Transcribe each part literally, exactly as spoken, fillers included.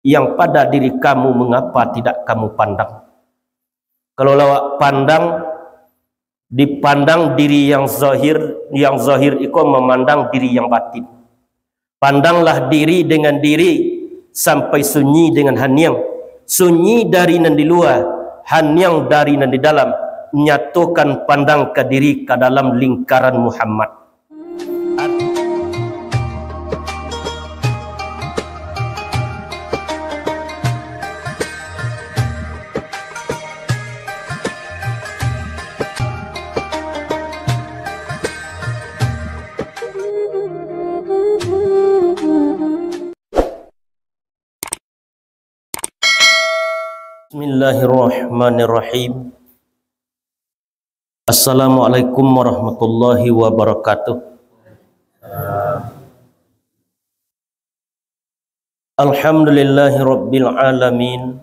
yang pada diri kamu, mengapa tidak kamu pandang? Kalau awak pandang, dipandang diri yang zahir, yang zahir iko memandang diri yang batin. Pandanglah diri dengan diri sampai sunyi dengan haniang, sunyi dari nan di lua, haniang dari nan di dalam. Nyatokan pandang ka diri ka dalam lingkaran Muhammad. Bismillahirrahmanirrahim. Assalamualaikum warahmatullahi wabarakatuh. Alhamdulillahi rabbil alamin.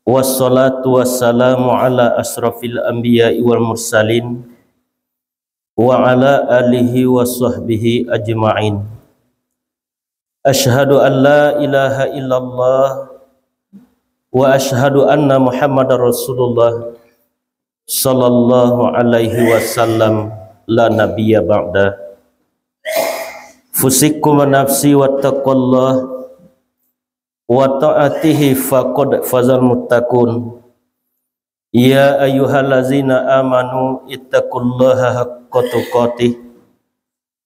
Wassalatu wassalamu ala asrafil anbiya'i wal mursalin, wa ala alihi wa sahbihi ajma'in. Asyhadu an la ilaha illallah wa asyhadu anna Muhammadar Rasulullah sallallahu alaihi wasallam, la nabiyya ba'da. Fusikum wa nafsi wattaqullah wa ta'atihi faqad fazal muttaqun. Ya ayyuhallazina amanu ittaqullaha haqqa tuqatih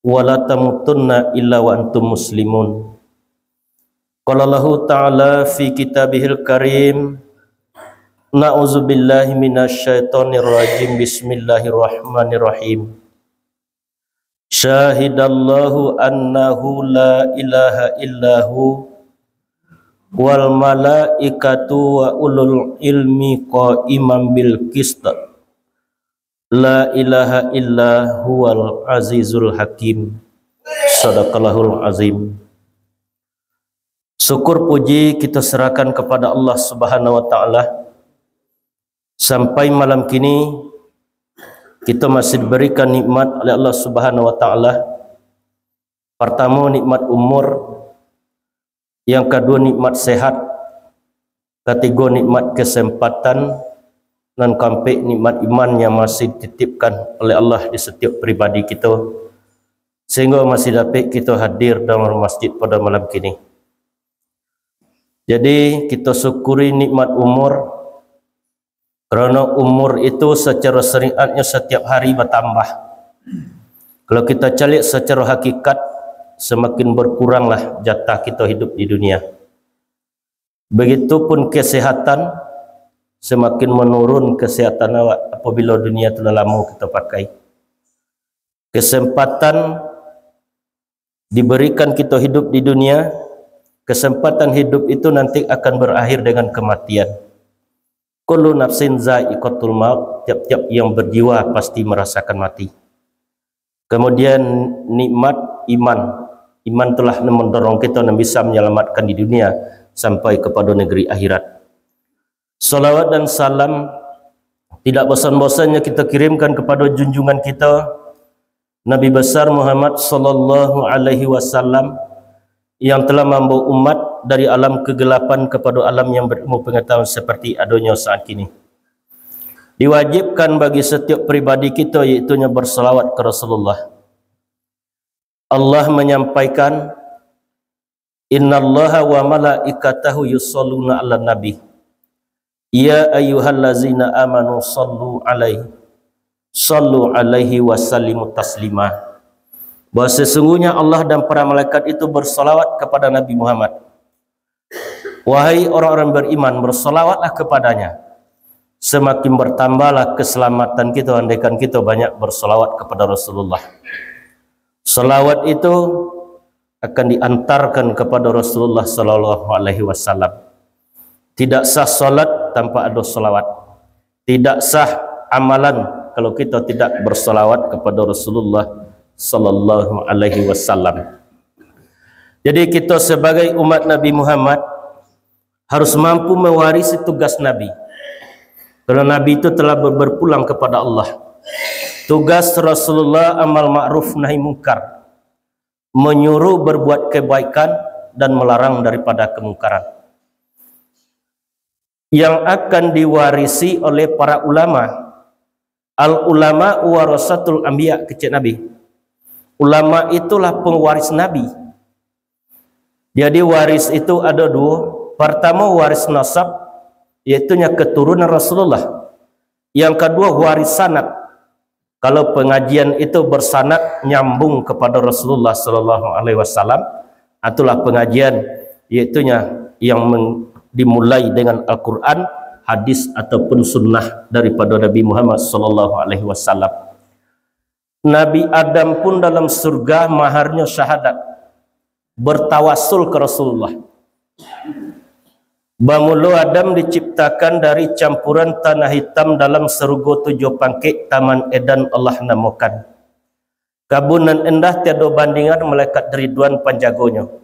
wa la tamutunna illa wa antum muslimun. Qala Allahu ta'ala fi kitabihil karim, na'udzubillahi minasyaitonirrajim, bismillahirrahmanirrahim. Syahidallahu annahu la ilaha illahu wal malaikatu wa ulul ilmi qaiman bil qist. La ilaha illa huwal azizul hakim. Sadaqallahul azim. Syukur puji kita serahkan kepada Allah Subhanahu wa Ta'ala. Sampai malam kini, kita masih diberikan nikmat oleh Allah Subhanahu wa Ta'ala. Pertama, nikmat umur. Yang kedua, nikmat sehat. Ketiga, nikmat kesempatan. Dan keempat, nikmat iman yang masih dititipkan oleh Allah di setiap pribadi kita. Sehingga masih dapat kita hadir dalam masjid pada malam kini. Jadi, kita syukuri nikmat umur, karena umur itu secara syariatnya setiap hari bertambah. Kalau kita caliak secara hakikat, semakin berkuranglah jatah kita hidup di dunia. Begitupun kesehatan, semakin menurun kesehatan awak apabila dunia tu lah lama kita pakai. Kesempatan diberikan kita hidup di dunia, kesempatan hidup itu nanti akan berakhir dengan kematian. Kullu nafsin za'iqatul maut, tiap-tiap yang berjiwa pasti merasakan mati. Kemudian nikmat iman. Iman tu lah nan mendorong kita, nan bisa menyelamatkan di dunia sampai kepada negeri akhirat. Salawat dan salam tidak bosan-bosannya kita kirimkan kepada junjungan kita, Nabi besar Muhammad sallallahu alaihi wasallam, yang telah mambawa umat dari alam kegelapan kepada alam yang berilmu pengetahuan seperti adanya saat kini. Diwajibkan bagi setiap pribadi kita, yaitunya bersalawat ke Rasulullah. Allah menyampaikan, "Innallaha wa malaikatahu yusholluna 'alan nabi. Ya ayyuhallazina amanu shollu 'alaihi, shollu 'alaihi wa sallimu taslima." Bahwa sesungguhnya Allah dan para malaikat itu bersalawat kepada Nabi Muhammad. Wahai orang-orang beriman, bersalawatlah kepadanya. Semakin bertambahlah keselamatan kita, andaikan kita banyak bersalawat kepada Rasulullah. Salawat itu akan diantarkan kepada Rasulullah sallallahu alaihi wasallam. Tidak sah salat tanpa ada salawat. Tidak sah amalan kalau kita tidak bersalawat kepada Rasulullah sallallahu alaihi wasallam. Jadi, kita sebagai umat Nabi Muhammad harus mampu mewarisi tugas Nabi. Karena Nabi itu telah ber-, berpulang kepada Allah. Tugas Rasulullah amal ma'ruf nahi mungkar, menyuruh berbuat kebaikan, dan melarang daripada kemungkaran. Yang akan diwarisi oleh para ulama. Al ulama warasatul anbiya, kecek Nabi. Ulama itulah pewaris Nabi. Jadi waris itu ada dua. Pertama waris nasab, yaitunya keturunan Rasulullah. Yang kedua waris sanad. Kalau pengajian itu bersanad nyambung kepada Rasulullah sallallahu alaihi wasallam, itulah pengajian, yaitunya yang men- dimulai dengan Al-Quran, hadis ataupun sunnah daripada Nabi Muhammad sallallahu alaihi wasallam. Nabi Adam pun dalam surga maharnyo syahadat, bertawasul ke Rasulullah. Bamulo Adam diciptakan dari campuran tanah hitam dalam sarugo tujuah pangkek, Taman Eden Allah namokan. Kabun nan indah tiado bandingan, malaikat Ridwan panjagonyo.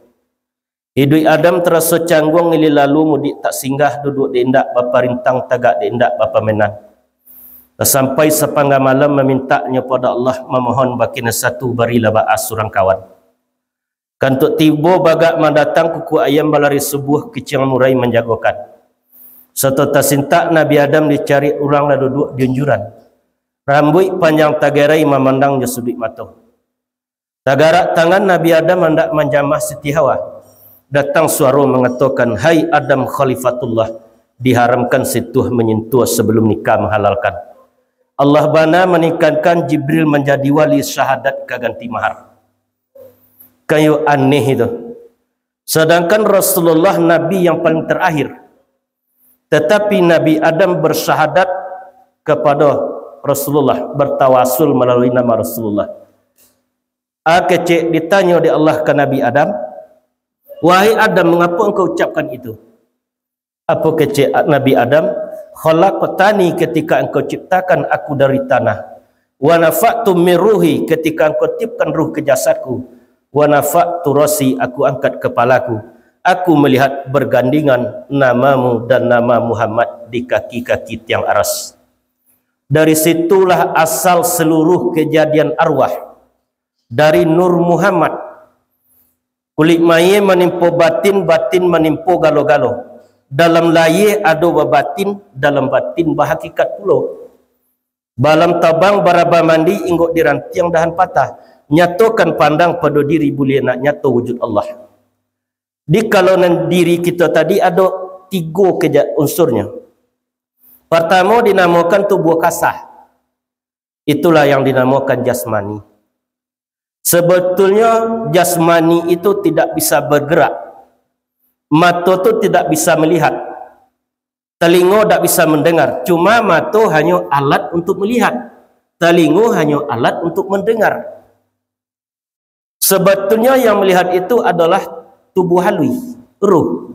Iduik Adam taraso cangguang, ilia lalu mudiak tak singgah, duduak di indak baparintang, tagak di indak bapamenan. Lah sampai sapangga malam mamintaknyo pado Allah, mamohon bakeh nan satu, barilah baa surang kawan. Kantuak tibo bagak mandatang, kuku ayam balari subuah, kiciang murai manjagokan. Sato tasintak Nabi Adam dicari urang, lah duduak di unjuran. Rambuik panjang tagerai mamandang jo suduik mato. Tagarak tangan Nabi Adam handak manjamah Siti Hawa. Datang suaro mangatokan, "Hai Adam Khalifatullah, diharamkan sentuah manyentuah sabalum nikah mahalalkan." Allah bana maningkatkan Jibril manjadi wali, syahadat ka ganti mahar. Kan yo aneh itu. Sadangkan Rasulullah Nabi yang paling terakhir. Tatapi Nabi Adam bersyahadat kepada Rasulullah, bertawasul melalui nama Rasulullah. A kecek ditanyo dek Allah ka Nabi Adam, "Wahai Adam, mengapa engkau ucapkan itu?" Apo kecek Nabi Adam, "Khalaqtani, ketika engkau ciptakan aku dari tanah. Wa nafakhtu min ruhi, ketika engkau tiupkan ruh ke jasadku. Wa rafa'tu ra'si, aku angkat kepalaku. Aku melihat bergandengan namamu dan nama Muhammad di kaki-kaki tiang aras." Dari situlah asal seluruh kejadian arwah. Dari Nur Muhammad. Kulik mayie manimpo batin, batin manimpo galo-galo. Dalam layie ado babatin, dalam batin bahakikat pulo. Balam tabang baraba mandi, inggok dirantiang dahan patah. Nyatokan pandang pado diri buliah nak nyato wujud Allah. Di kalau nan diri kito tadi ado tigo keja-, unsurnyo. Partamo dinamokan tubuah kasah. Itulah yang dinamokan jasmani. Sebetulnyo jasmani itu tidak bisa bergerak. Mato tu tidak bisa melihat. Talingo dak bisa mendengar. Cuma mato hanyo alat untuk melihat. Talingo hanyo alat untuk mendengar. Sebetulnyo yang melihat itu adalah tubuh halui, ruh.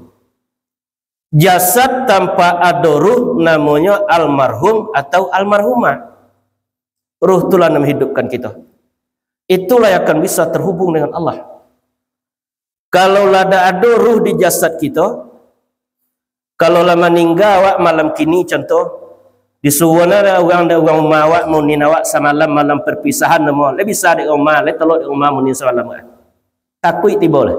Jasad tanpa ado ruh namonyo almarhum atau almarhumah. Ruh itulah nan menghidupkan kita. Itulah yang akan bisa terhubung dengan Allah. Kalau lah dak ado ruh di jasad kita, kalau lah maningga awak malam kini, contoh, disuruah urang, urang rumah awak, munin awak samalam, malam perpisahan, namo, lah bisa dek rumah, lah tolok dek rumah, munin samalam. Takuik tibo lah.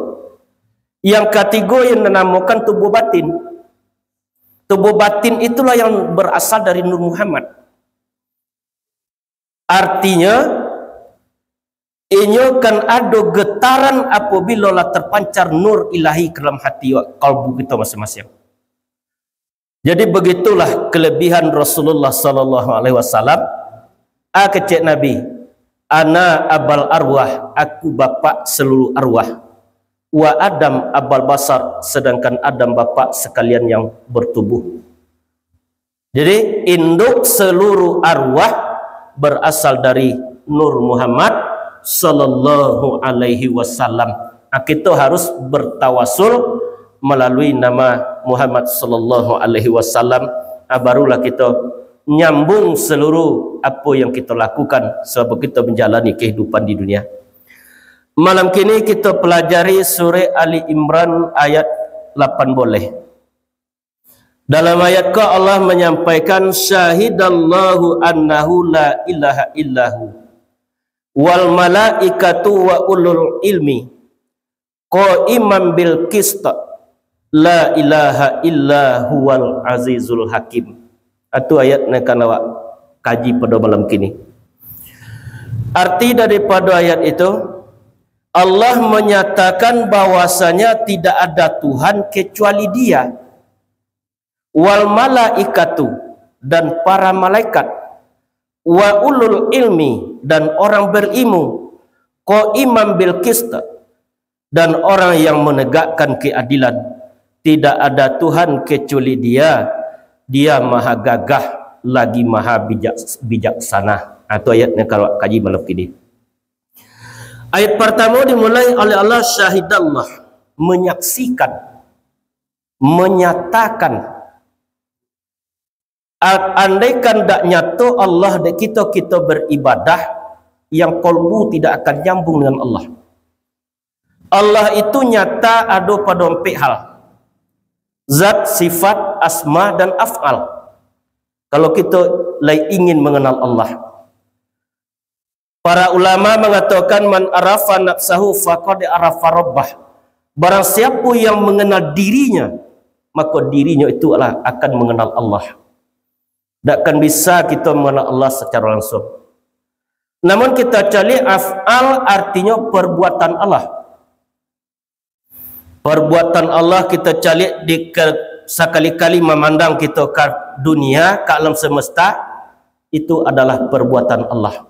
Yang katigo yang dinamokan tubuh batin. Tubuh batin itulah yang berasal dari Nur Muhammad. Artinya, inyo kan ado getaran apabila lah terpancar nur ilahi ke dalam hati wa kalbu kita masing-masing. Jadi, begitulah kelebihan Rasulullah sallallahu alaihi wasallam. A kecek Nabi, "Ana abal arwah, aku bapak seluruh arwah. Wa Adam abal basar, sedangkan Adam bapak sekalian yang bertubuh." Jadi, induk seluruh arwah berasal dari Nur Muhammad sallallahu alaihi wasallam. Ah, kito harus bertawasul melalui nama Muhammad sallallahu alaihi wasallam. Ah, barulah kito nyambung seluruh apa yang kito lakukan sebab kito menjalani kehidupan di dunia. Malam kini kito pelajari surah Ali Imran ayat lapan boleh. Dalam ayat ko Allah menyampaikan, "Syahidallahu annahu la ilaha illahu, wal malaikatu wa ulul ilmi, Qaiman bil qist, la ilaha illa huwal azizul hakim. Atu ayat nan ka awak kaji pado malam kini. Arti daripado ayat itu, Allah manyatakan bahwasanya tidak ada Tuhan kecuali Dia. Wal malaikatu, dan para malaikat, wa ulul ilmi, dan orang berilmu, qaiman bil qist, dan orang yang menegakkan keadilan. Tidak ada Tuhan kecuali Dia. Dia maha gagah, lagi maha bijak-, bijaksana. Itu ayat yang kalau kaji malam kini. Ayat pertama dimulai oleh Allah, syahidallah, menyaksikan, menyatakan. A-, andaikan dak nyato Allah dek kito, kito beribadah, yang kolbu tidak akan nyambung dengan Allah. Allah itu nyata ado pado ampek hal. Zat, sifat, asma, dan af'al. Kalau kito lai ingin mengenal Allah. Para ulama mangatokan, "Man arafa nafsahu faqad arafa rabbah." Barang siapo yang mengenal dirinya, mako dirinyo itu lah akan mengenal Allah. Dak akan bisa kito mengenal Allah secara langsung. Namun kita caliak af'al artinyo perbuatan Allah. Perbuatan Allah kita caliak di ke-, sakali-kali mamandang kito ka dunia, ka alam semesta, itu adalah perbuatan Allah.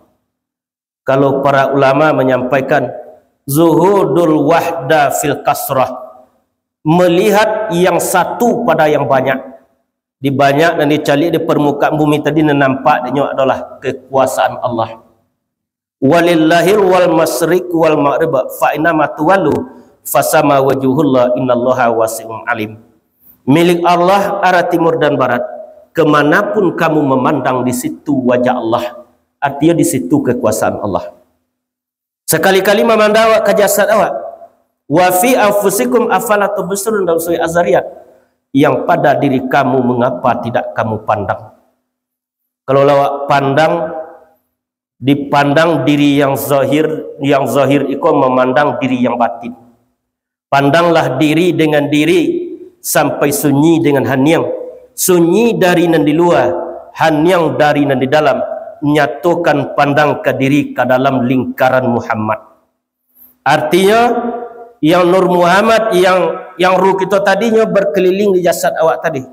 Kalau para ulama menyampaikan, zuhudul wahda fil kasrah, melihat yang satu pada yang banyak. Di banyak nan dicaliak di permukaan bumi tadi, nan nampak dinyo adalah kekuasaan Allah. Walillahil wal masyriq wal maghrib, fa aina ma tuwallu, fasama wajhullah, innallaha wasi'un alim. Milik Allah arah timur dan barat. Kemanapun kamu memandang, di situ wajah Allah. Artinya, di situ kekuasaan Allah. Sekali-kali mamandang awak ka jasad awak. Wa fi anfusikum afala tubsirun, dalam surah Az-Zariyat. Yang pada diri kamu, mengapa tidak kamu pandang? Kalau awak pandang, dipandang diri yang zahir, yang zahir iko memandang diri yang batin. Pandanglah diri dengan diri, sampai sunyi dengan haniang. Sunyi dari nan di lua, haniang dari nan di dalam. Nyatokan pandang ka diri ka dalam lingkaran Muhammad. Artinya, yang Nur Muhammad, yang, yang ruh kito tadinyo berkeliling di jasad awak tadi.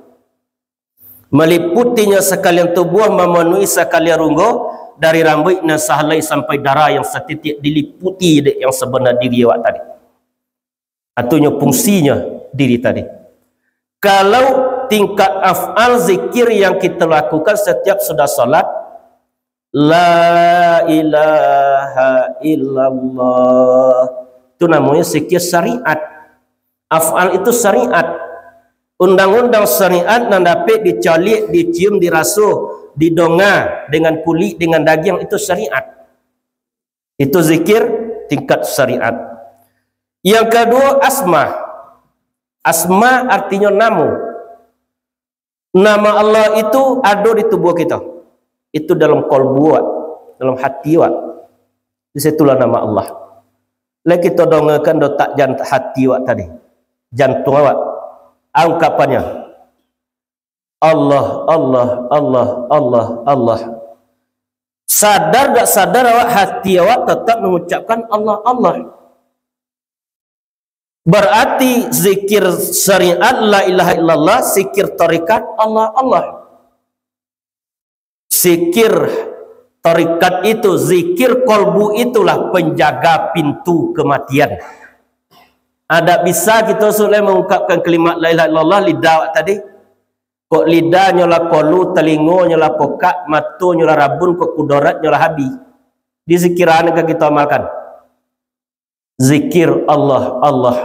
Maliputinyo sakalian tubuah, mamanuhi sakalian runggo, dari rambuik nan sahalai sampai darah yang satitiak, diliputi dek yang sabana diri awak tadi. Atunyo fungsinyo diri tadi. Kalau tingkat af'al zikir yang kita lakukan setiap sudah salat, la ilaha illallah, itu namonyo zikir syariat. Af'al itu syariat. Undang-undang syariat nan dapek dicaliak, dicium, diraso, didonga dengan kulik, dengan dagiang, itu syariat. Itu zikir tingkat syariat. Yang kaduo, asma. Asma artinyo namo. Nama Allah itu ado di tubuah kito. Itu dalam kolbu awak, dalam hati awak. Di situlah nama Allah. Lai kito dongakan dotak jan-, hati awak tadi. Jantuang awak. Ungkapannyo, Allah, Allah, Allah, Allah, Allah. Sadar dak sadar awak, hati awak tetap mengucapkan Allah, Allah. Berarti zikir syariat la ilaha illallah, zikir tarekat Allah, Allah. Zikir tarekat itu, zikir kolbu itulah penjaga pintu kematian. Dak bisa kito sudah mengungkapkan kalimat la ilaha illallah, lidah awak tadi. Kok lidahnyo lah kolu, talingonyo lah pokak, matonyo lah rabun, kok kudoratnyo lah habih. Di zikiran ka kito amalkan. Zikir Allah, Allah.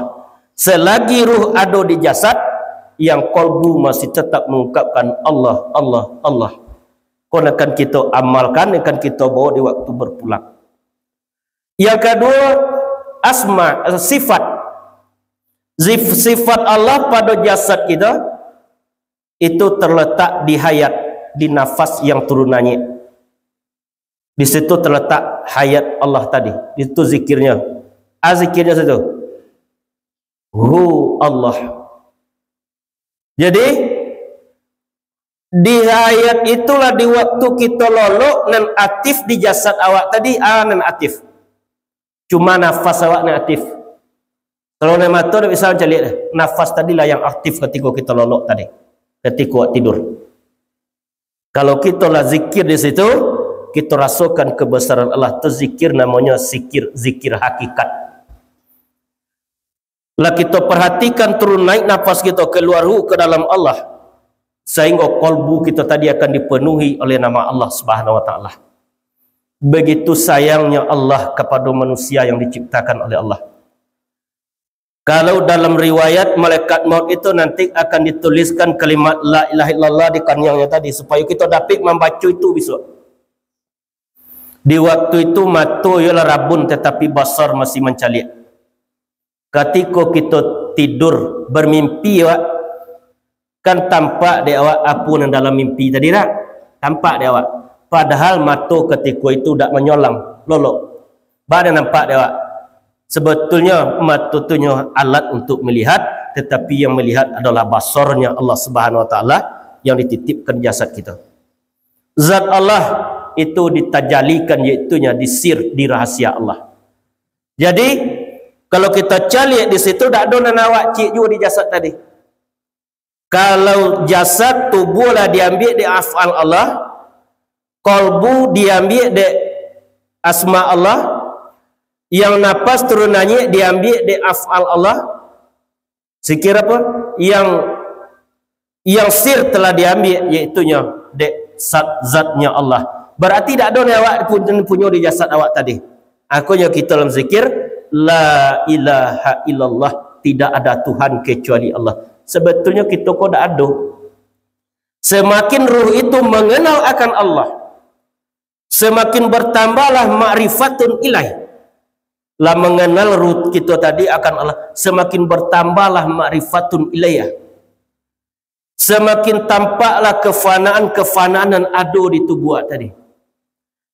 Selagi ruh ado di jasad, yang kolbu masih tetap mengungkapkan Allah, Allah, Allah. Kon akan kito amalkan, akan kito bawa di waktu berpulang. Yang kaduo, asma, eh, sifat. Zif-, sifat Allah pada jasad kita itu terletak di hayat, di nafas yang turun naiak. Di situ terletak hayat Allah tadi. Itu zikirnya. Ah, zikirnya situ. Hu Allah. Jadi, di hayat itulah, di waktu kito lolok, nan aktif di jasad awak tadi, ah, nan aktif. Cuma nafas awak nan aktif. Kalau nan mato dak bisa mancaliak deh. Nafas tadi lah yang aktif katiko kito lolok tadi. Katiko awak tidur. Kalau kito lah zikir di situ, kito rasokan kebesaran Allah. Tu zikir namonyo zikir, zikir hakikat. Lah kito perhatikan turun naik nafas kito, keluar ruh ke dalam Allah, sehingga kolbu kito tadi akan dipenuhi oleh nama Allah Subhanahu wa Ta'ala. Begitu sayangnya Allah kepada manusia yang diciptakan oleh Allah. Kalau dalam riwayat, malaikat maut itu nanti akan dituliskan kalimat la ilaha illallah di kaniangnyo tadi, supaya kito dapik mambaco itu besok. Di waktu itu, mato iyolah rabun, tetapi basar masih mancaliak. Katiko kito tidur, bermimpi, awak, kan tampak dek awak apo nan dalam mimpi tadi, dak? Tampak dek awak. Padahal mato katiko itu dak manyolang, lolok. Baa nan nampak dek awak? Sebetulnyo, mato tu nyo alat untuk melihat, tetapi yang melihat adalah basarnya Allah Subhanahu wa Ta'ala yang dititipkan jasad kita. Zat Allah itu ditajalikan, yaitunya di sir, di rahasia Allah. Jadi, kalau kita caliak di situ, dak ado nan awak ciek juo di jasad tadi. Kalau jasad, tubuh lah diambiak dek af'al Allah, kolbu diambiak dek asma Allah, yang napas turun naiak diambiak dek af'al Allah, zikir apa? Yang, yang sir telah diambiak, yaitunyo dek zat-zatnya Allah. Berarti dak ado nan awak pun-, punyo di jasad awak tadi. Akonyo kito dalam zikir, la ilaha illallah, tidak ada Tuhan kecuali Allah. Sebetulnyo kito ko dak ado. Semakin ruh itu mengenal akan Allah, semakin bertambahlah ma'rifatun ilaih. Lah mengenal ruh kito tadi akan Allah, semakin bertambahlah ma'rifatun ilaih. Semakin tampaklah kefanaan-kefanaan nan ado di tubuah tadi.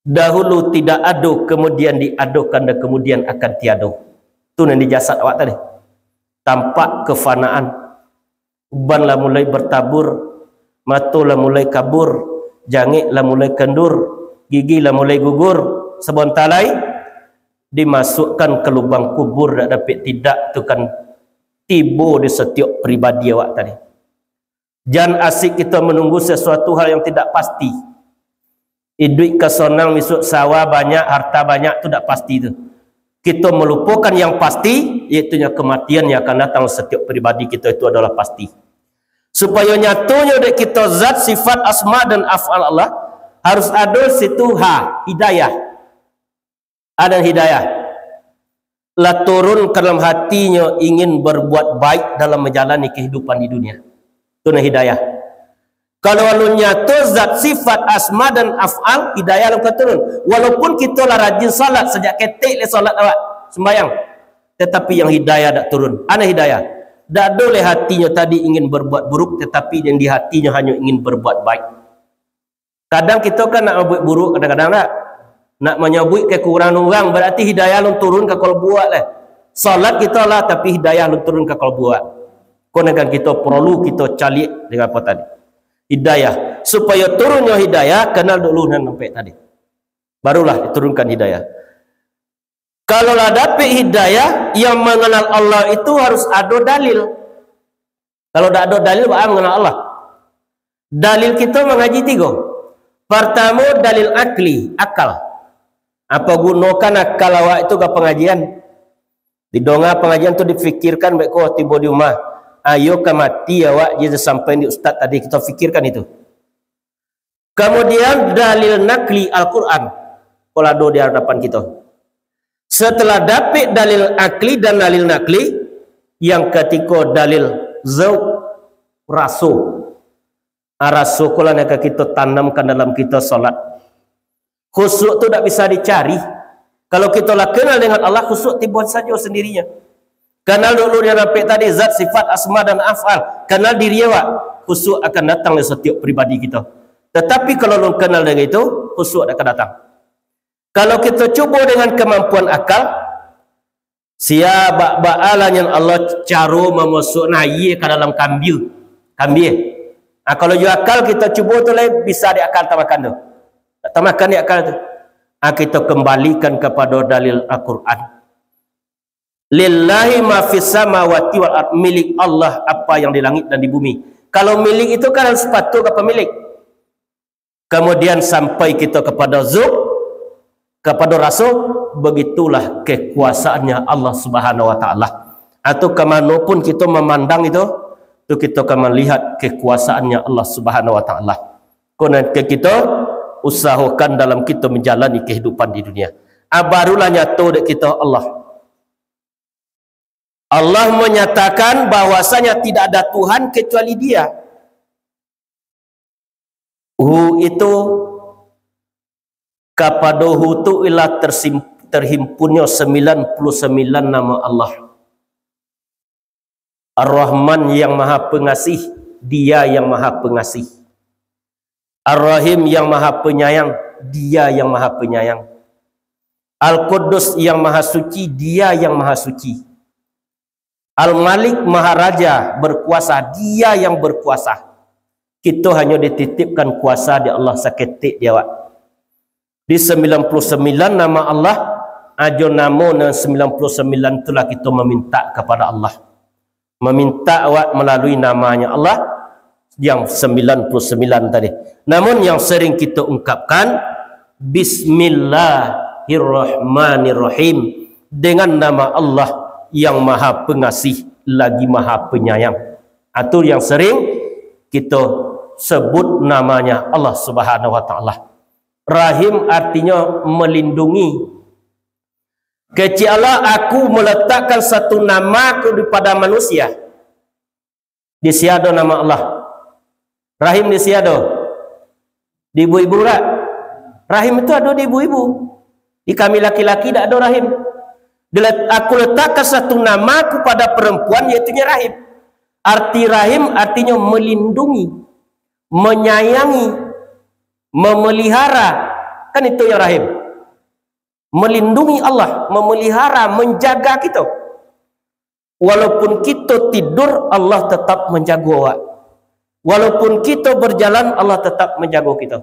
Dahulu tidak ado, kemudian diadokan, dan kemudian akan tiado. Tu nan di jasad awak tadi. Tampak kefanaan. Uban lah mulai bertabur, mato lah mulai kabur, jangek lah mulai kendur, gigi lah mulai gugur. Sabonta lai, dimasukkan ke lubang kubur, dak dapek tidak tu kan tibo di setiok pribadi awak tadi. Jan asik kito menunggu sesuatu hal yang tidak pasti. Iduik ka sonang, misuak sawa banyak, harta banyak, tu dak pasti tu. Kito melupokan yang pasti, yaitunyo kematian yang akan datang setiok pribadi kito itu adalah pasti. Supayo nyatonyo dek kito zat, sifat, asma dan af'al Allah, harus ado situ ha, hidayah. Ado hidayah. Lah turun ka dalam hatinyo ingin berbuat baik dalam menjalani kehidupan di dunia. Tu nan hidayah. Kalau alun nyato zat, sifat, asma dan af'al, hidayah alun ka turun. Walaupun kito lah rajin salat, sajak ketek lai salat awak, sembayang, tetapi yang hidayah dak turun. Ado hidayah. Dak ado lai hatinyo tadi ingin berbuat buruk, tetapi yang di hatinyo hanyo ingin berbuat baik. Kadang kito kan nak berbuat buruk, kadang-kadang dak. Nak manyabuik kekurangan urang, berarti hidayah alun turun ka kalbu awak lai. Salat kito lah, tapi hidayah alun turun ka kalbu awak. Ko nan kan kito porlu kito caliak dengan apo tadi. Hidayah. Supayo turunnyo hidayah, kanal dulu nan ampek tadi. Barulah diturunkan hidayah. Kalau lah dapek hidayah, yang manganal Allah itu harus ado dalil. Kalau dak ado dalil, baa manganal Allah? Dalil kito mangaji tigo. Partamo, dalil akli, akal. Apo gunokan akal awak itu ka pangajian? Didonga pangajian tu, dipikirkan baiko tibo di umah. Ayo ka mati awak, je sampai di ustaz tadi, kito pikirkan itu. Kamudian, dalil nakli Al-Quran, kalau ado di hadapan kito. Setelah dapek dalil akli dan dalil nakli, yang katiko dalil zauq, raso. Ah, raso ko lah nan ka kito tanamkan dalam kito salat. Khusyuk tu dak bisa dicari. Kalau kito lah kenal dengan Allah, khusyuk tibo sajo sendirinya. Kanal dulu nan ampek tadi, zat, sifat, asma dan af'al. Kanal diri awak, khusyuk akan datang dari setiap pribadi kito. Tetapi kalau alun kenal dengan itu, khusyuk dak akan datang. Kalau kito cubo dengan kemampuan akal, Sia bak-, baalah nyan Allah caro mamasukkan aia ka dalam kambia. Kambia. Ah, kalau jo akal kito cubo tu lai bisa di akal tamakan tu. Tak tamakan di akal tu. Ah, kito kambalikan kapado dalil Al-Quran. "Lillahi ma fis samawati wal ard," milik Allah apa yang di langit dan di bumi. Kalau milik itu kan harus patuh ka pemilik. Kamudian sampai kito kapado zuk, kapado raso, begitulah kekuasaannya Allah Subhanahu wa Ta'ala. Atau ka mano pun kito mamandang itu, tu kito ka malihat kekuasaannya Allah Subhanahu wa Ta'ala. Ko nan ka kito usahokan dalam kito manjalani kahidupan di dunia. Ah, barulah nyato dek kito Allah. Allah manyatakan bahwasanya tidak ada Tuhan kecuali Dia. Hu itu, kapado Hu tu ialah tersim-, terhimpunnyo sambilan puluh sambilan nama Allah. Ar-Rahman yang Maha Pengasih, Dia yang Maha Pengasih. Ar-Rahim yang Maha Penyayang, Dia yang Maha Penyayang. Al-Quddus yang Maha Suci, Dia yang Maha Suci. Al-Malik Maharaja berkuasa, Dia yang berkuasa. Kito hanyo dititipkan kuasa di Allah saketek di awak. Di sambilan puluh sambilan nama Allah, ajo namo nan sambilan puluh sambilan tu lah kito maminta kapado Allah. Maminta awak malalui namanya Allah yang sambilan puluh sambilan tadi. Namun yang sering kito ungkapkan, "Bismillahirrahmanirrahim." Dengan nama Allah yang Maha Pengasih lagi Maha Penyayang. Atau yang sering kito sebut namanya Allah Subhanahu wa Ta'ala. Rahim artinyo melindungi. Kecek Allah, Aku meletakkan satu nama-Ku di pada manusia. Di sia ado nama Allah? Rahim di sia ado? Di ibu-ibu dak? Rahim itu ado di ibu-ibu. Di kami laki-laki dak ado rahim. Dilet-, Aku letakkan satu nama-Ku pada perempuan, yaitunyo rahim. Arti rahim artinyo melindungi, menyayangi, memelihara. Kan itu yang rahim. Melindungi Allah, memelihara, menjaga kito. Walaupun kito tidur, Allah tetap manjago awak. Walaupun kito berjalan, Allah tetap manjago kito.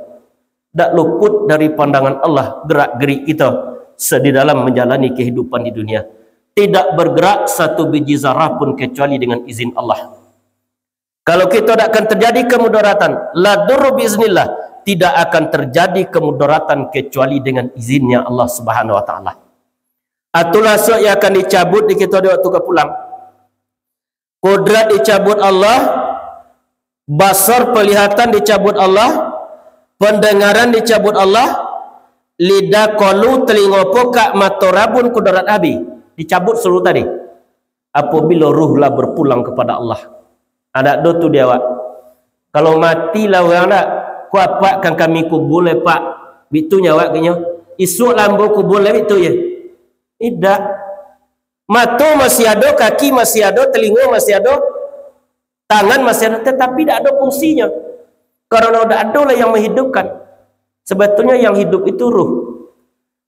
Dak luput dari pandangan Allah gerak-gerik kito se-, di dalam menjalani kehidupan di dunia. Tidak bergerak satu biji zarah pun kecuali dengan izin Allah. Kalau kito dak akan terjadi kemudaratan, la durru biiznillah, tidak akan terjadi kemudaratan kecuali dengan izinnya Allah Subhanahu wa Ta'ala. Itulah suak yang akan dicabut di kito di waktu ka pulang. Kodrat dicabut Allah, basar, penglihatan dicabut Allah, pendengaran dicabut Allah, lidah, kolu, telingo, pokak, mato, rabun, kodrat habih. Dicabut seluruh tadi. Apabila ruh lah berpulang kepada Allah. Adak do tu di awak. Kalau mati lah urang dak, ko apak kan kami kubur lai, Pak. Bitu nyo awak kanyo. Isuak lah ambo kubur lai, bitu je. Idak. Mato masih ado, kaki masih ado, telingo masih ado, tangan masih ado, tetapi dak ado fungsinyo. Karano dak ado lah yang menghidupkan. Sebetulnyo yang hidup itu ruh.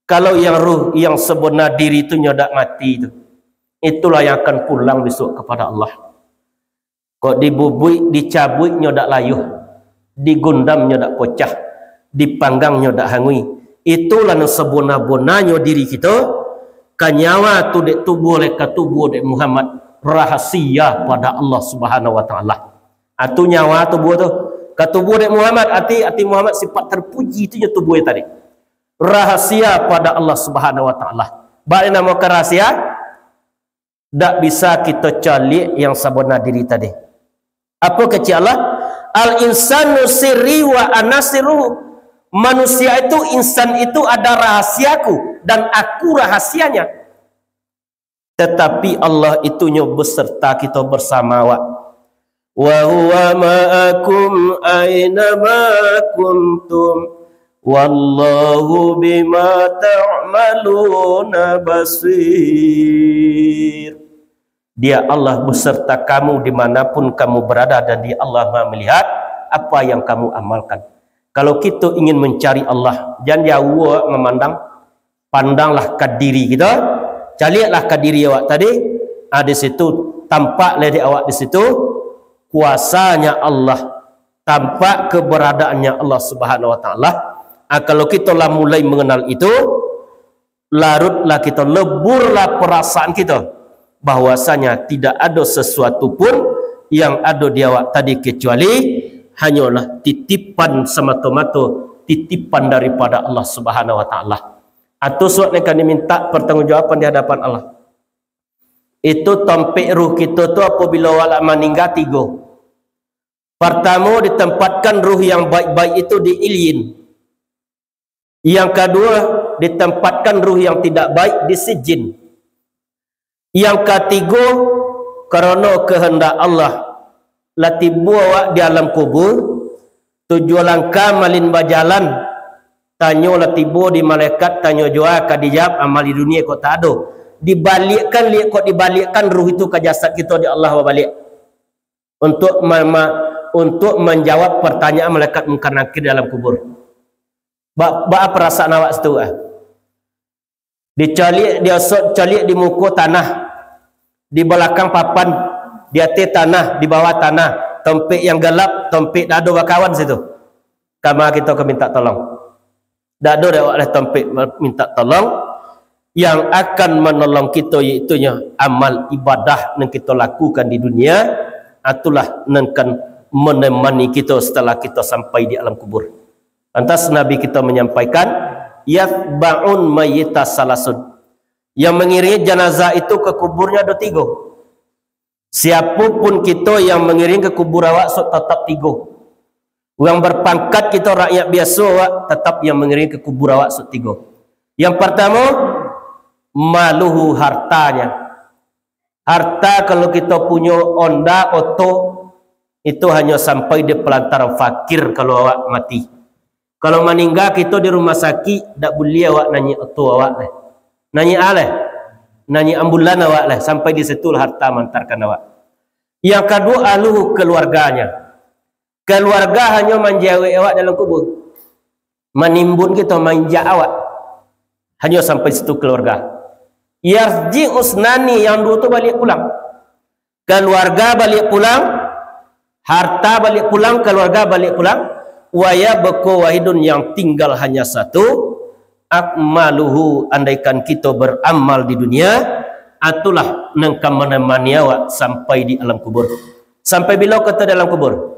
Kalau yang ruh, yang sebenar diri tu nyo dak mati tu, itulah yang akan pulang besok kepada Allah. Kok dibubuik, dicabuik nyo dak layuah, digundam nyo dak pocah, dipanggang nyo dak hangui. Itulah nan sabona-bonanyo diri kito, ka nyawa tu dek tubuah lai ka tubuah dek Muhammad, rahasia pada Allah Subhanahu wa Ta'ala. Atu nyawa tubuah tu, ka tubuah dek Muhammad, ati, ati Muhammad sifat terpuji tu nyo tubuah tadi. Rahasia pada Allah Subhanahu wa Ta'ala. Bak namo ka rahasia? Dak bisa kito caliak yang sabana diri tadi. Apo kecek Allah? "Al-insanu sirri wa ana sirruhu." Manusia itu, insan itu ada rahasiaku, dan aku rahasianya. Tetapi Allah itu nyo beserta kito bersama awak. "Wa huwa ma'akum aina ma kuntum, wallahu bima ta'maluna basir." Dia Allah beserta kamu dimanapun kamu berada, dan Dia Allah Maha melihat apa yang kamu amalkan. Kalau kito ingin mencari Allah, jan jauah memandang, pandanglah ka diri kito, Caliaklah ka diri awak tadi, ah, di situ tampak lah di awak di situ kuasanya Allah, tampak keberadaannya Allah Subhanahu wa Taala. Ah, kalau kita lah mulai mengenal itu, larutlah kita, leburlah perasaan kita bahwasanya tidak ada sesuatu pun yang ada di awak tadi kecuali hanyalah titipan semata-mata, titipan daripada Allah Subhanahu wa Taala. Atau suatu yang akan diminta pertanggungjawaban di hadapan Allah. Itu tompek ruh kita tu apabila awak lah maningga tigo. Pertama, ditempatkan ruh yang baik-baik itu di Ilyin. Yang kedua, ditempatkan ruh yang tidak baik di Sijjin. Yang katigo, karena kehendak Allah, lah tibo awak di alam kubur, tujuah langkah malin bajalan, tanyo lah tibo di malaikat, tanyo jua ka dijawab, amal di dunia kok tak ado. Dibaliakkan, liak kok dibaliakkan ruh itu ka jasad kito di Allah babaliak. Untuk ma-, ma-, untuk manjawab pertanyaan malaikat Mungkar Nakir di alam kubur. Ba-, baa perasaan awak situ, ah? Dicaliak, diosot, caliak di muko tanah, di balakang papan, di ateh tanah, di bawah tanah, tompek yang galap, tompek dado bakawan situ. Kama kito ka minta tolong? Dak ado dek awak lah tompek minta tolong. Yang akan manolong kito, yaitunyo amal ibadah nan kito lakukan di dunia, itulah nan kan menemani kito setelah kito sampai di alam kubur. Lantas Nabi kito manyampaikan, "Yatba'un mayyita salasun." Yang mangiringi janazah itu ka kuburnyo ado tigo. Siapapun kito yang mangiringi ka kubur awak, sok tatap tigo. Urang berpangkat kito, rakyat biaso awak, tatap yang mangiringi ka kubur awak, sok tigo. Yang partamo, maluhu, hartanya. Harta kalau kito punyo onda, oto, itu hanyo sampai di pelantaran fakir kalau awak mati. Kalau maningga kito di rumah sakik, dak buliah awak nanyik oto awak lai. Nanyik a lai? Nanyik ambulan awak lai, sampai di situ lah harta mantarkan awak. Yang kaduo, ahluhu, keluarganya. Keluarga hanyo manjawek awak dalam kubur. Manimbun kito, mainjak awak. Hanyo sampai situ keluarga. Yarji usnani, yang duo tu baliak pulang. Keluarga baliak pulang, harta baliak pulang, keluarga baliak pulang. Wa yabqa wahidun, yang tinggal hanya satu, akmaluhu, andaikan kito beramal di dunia, itulah nan ka manemani awak sampai di alam kubur. Sampai bilo kito dalam kubur?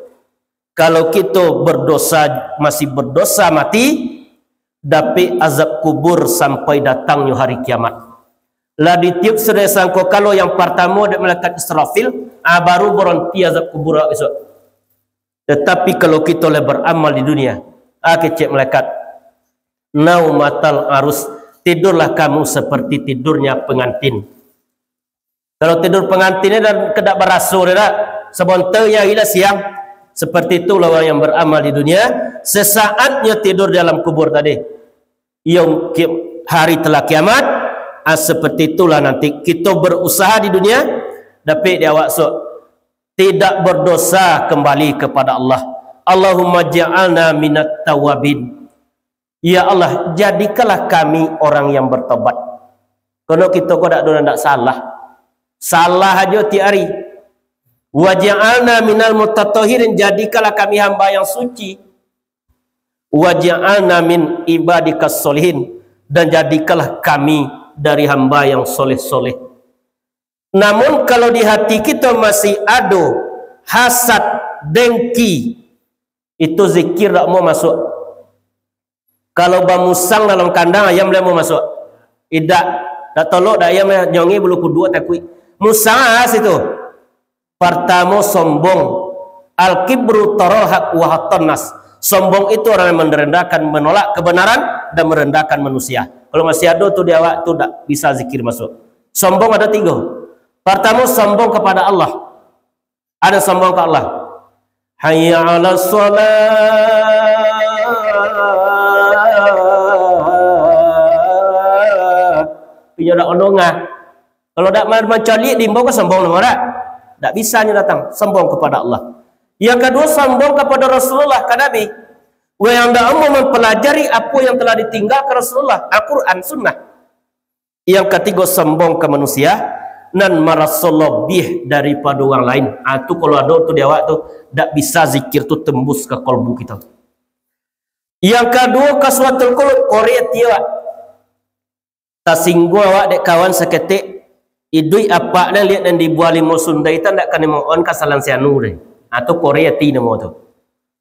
Kalau kito berdosa, masih berdosa mati, dapek azab kubur sampai datangnyo hari kiamat. Lah ditiup sudah sangkakala yang partamo dek malaikat Israfil, ah, baru baronti azab kubur awak bisuak. Tatapi kalau kito lah beramal di dunia, ah, kecek malaikat, "Naumatal arus, tidurlah kamu seperti tidurnya pengantin." Kalau tidur pengantin ni dah kedak baraso dah, dak? Sabonta nyo hari lah siang. Seperti itulah orang yang beramal di dunia, sesaatnyo tidur di alam kubur tadi. Yaum ki-, hari telah kiamat, ah, seperti itulah nanti kito berusaha di dunia, dapek di awak sok tidak berdosa kembali kepada Allah. Allahumma ja'alna minat tawabin. Ya Allah, jadikanlah kami orang yang bertobat. Kono kito ko dak ado nan dak salah. Salah ajo tiap hari. Waj'alna minal mutatahhirin, jadikanlah kami hamba yang suci. Waj'alna min ibadikas solihin, dan jadikanlah kami dari hamba yang soleh-soleh. Namun kalau di hati kito masih ado hasad, dengki, itu zikir dak mau masuk. Kalau bamusang dalam kandang, ayam lai mau masuk? Idak. Dak tolok dak ayam, nyongi bulu kuduak takuik. Musang ah situ. Partamo sombong. Al-kibru tarahak wa hatannas. Sombong itu orang yang merendahkan, menolak kebenaran dan merendahkan manusia. Kalau masih ado tu di awak tu, dak bisa zikir masuk. Sombong ada tiga. Partamo sombong kepada Allah. Ada sombong ka Allah. Hayya 'alas shalah. Inyo dak ondong ah. Kalau dak ma-, mancaliak diimbau ka sombong namo dak? Dak bisa nyo datang, sombong kepada Allah. Yang kedua, sombong kepada Rasulullah, ka Nabi. Weh, yang dak mau mempelajari apa yang telah ditinggalkan Rasulullah, Al-Quran, Sunnah. Yang katigo, sombong ka manusia, nan maraso labiah daripado urang lain. Ah, tu kalau ado tu di awak tu, dak bisa zikir tu tembus ka kalbu kito. Yang kaduo, qaswatul qulub, koreh ati awak. Tasingguang awak dek kawan saketek, iduik apak nan liek nan dibuah limo sundai tu ndak kanai mohon ka salan si anu deh. Ah, tu koreh ati namo tu.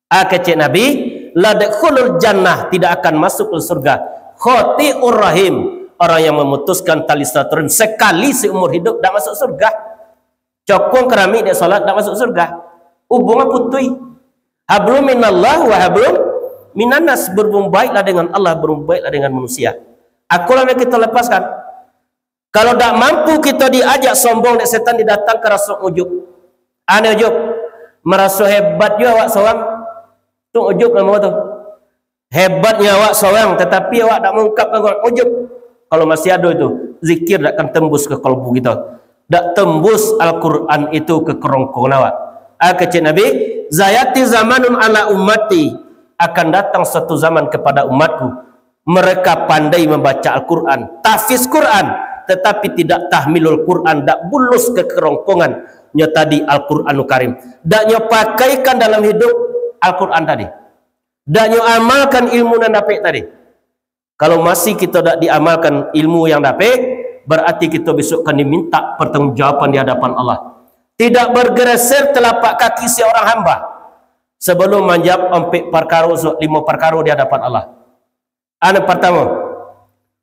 Ah, kecek Nabi, "La yadkhulul jannah, tidak akan masuk ke surga. Qati'ur rahim, orang yang memutuskan tali silaturahim sekali seumur hidup, dak masuk surga." Cokong keramik dek salat, dak masuk surga. Hubungan putuih. Hablum minallah wa hablum minannas, berbuat baiklah dengan Allah, berbuat baiklah dengan manusia. Aku lah yang kita lepaskan. Kalau dak mampu kito diajak sombong dek setan, didatang ka raso ujub. Aneh ujub. Maraso hebat juo awak sorang. Tu ujub namo tu. Hebatnyo awak sorang, tatapi awak dak maungkapkan ujub. Kalau masih ado itu, zikir dak akan tembus ka kalbu kito. Dak tembus Al-Quran itu ka karongkongan awak. Ah, kecek Nabi, "Sayati zamanun ala ummati," akan datang suatu zaman kepada umatku, mereka pandai membaca Al-Quran, tahfiz Quran, tetapi tidak tahmilul Quran, dak bulus ka karongkongannyo tadi Al-Quranul Karim. Dak nyo pakaikan dalam hidup Al-Quran tadi. Dak nyo amalkan ilmu nan dapek tadi. Kalau masih kito dak diamalkan ilmu yang dapek, berarti kito besok akan diminta pertanggungjawaban di hadapan Allah. Tidak bergeser telapak kaki seorang hamba sebelum manjawab ampek parkaro, limo parkaro di hadapan Allah. Anu partamo,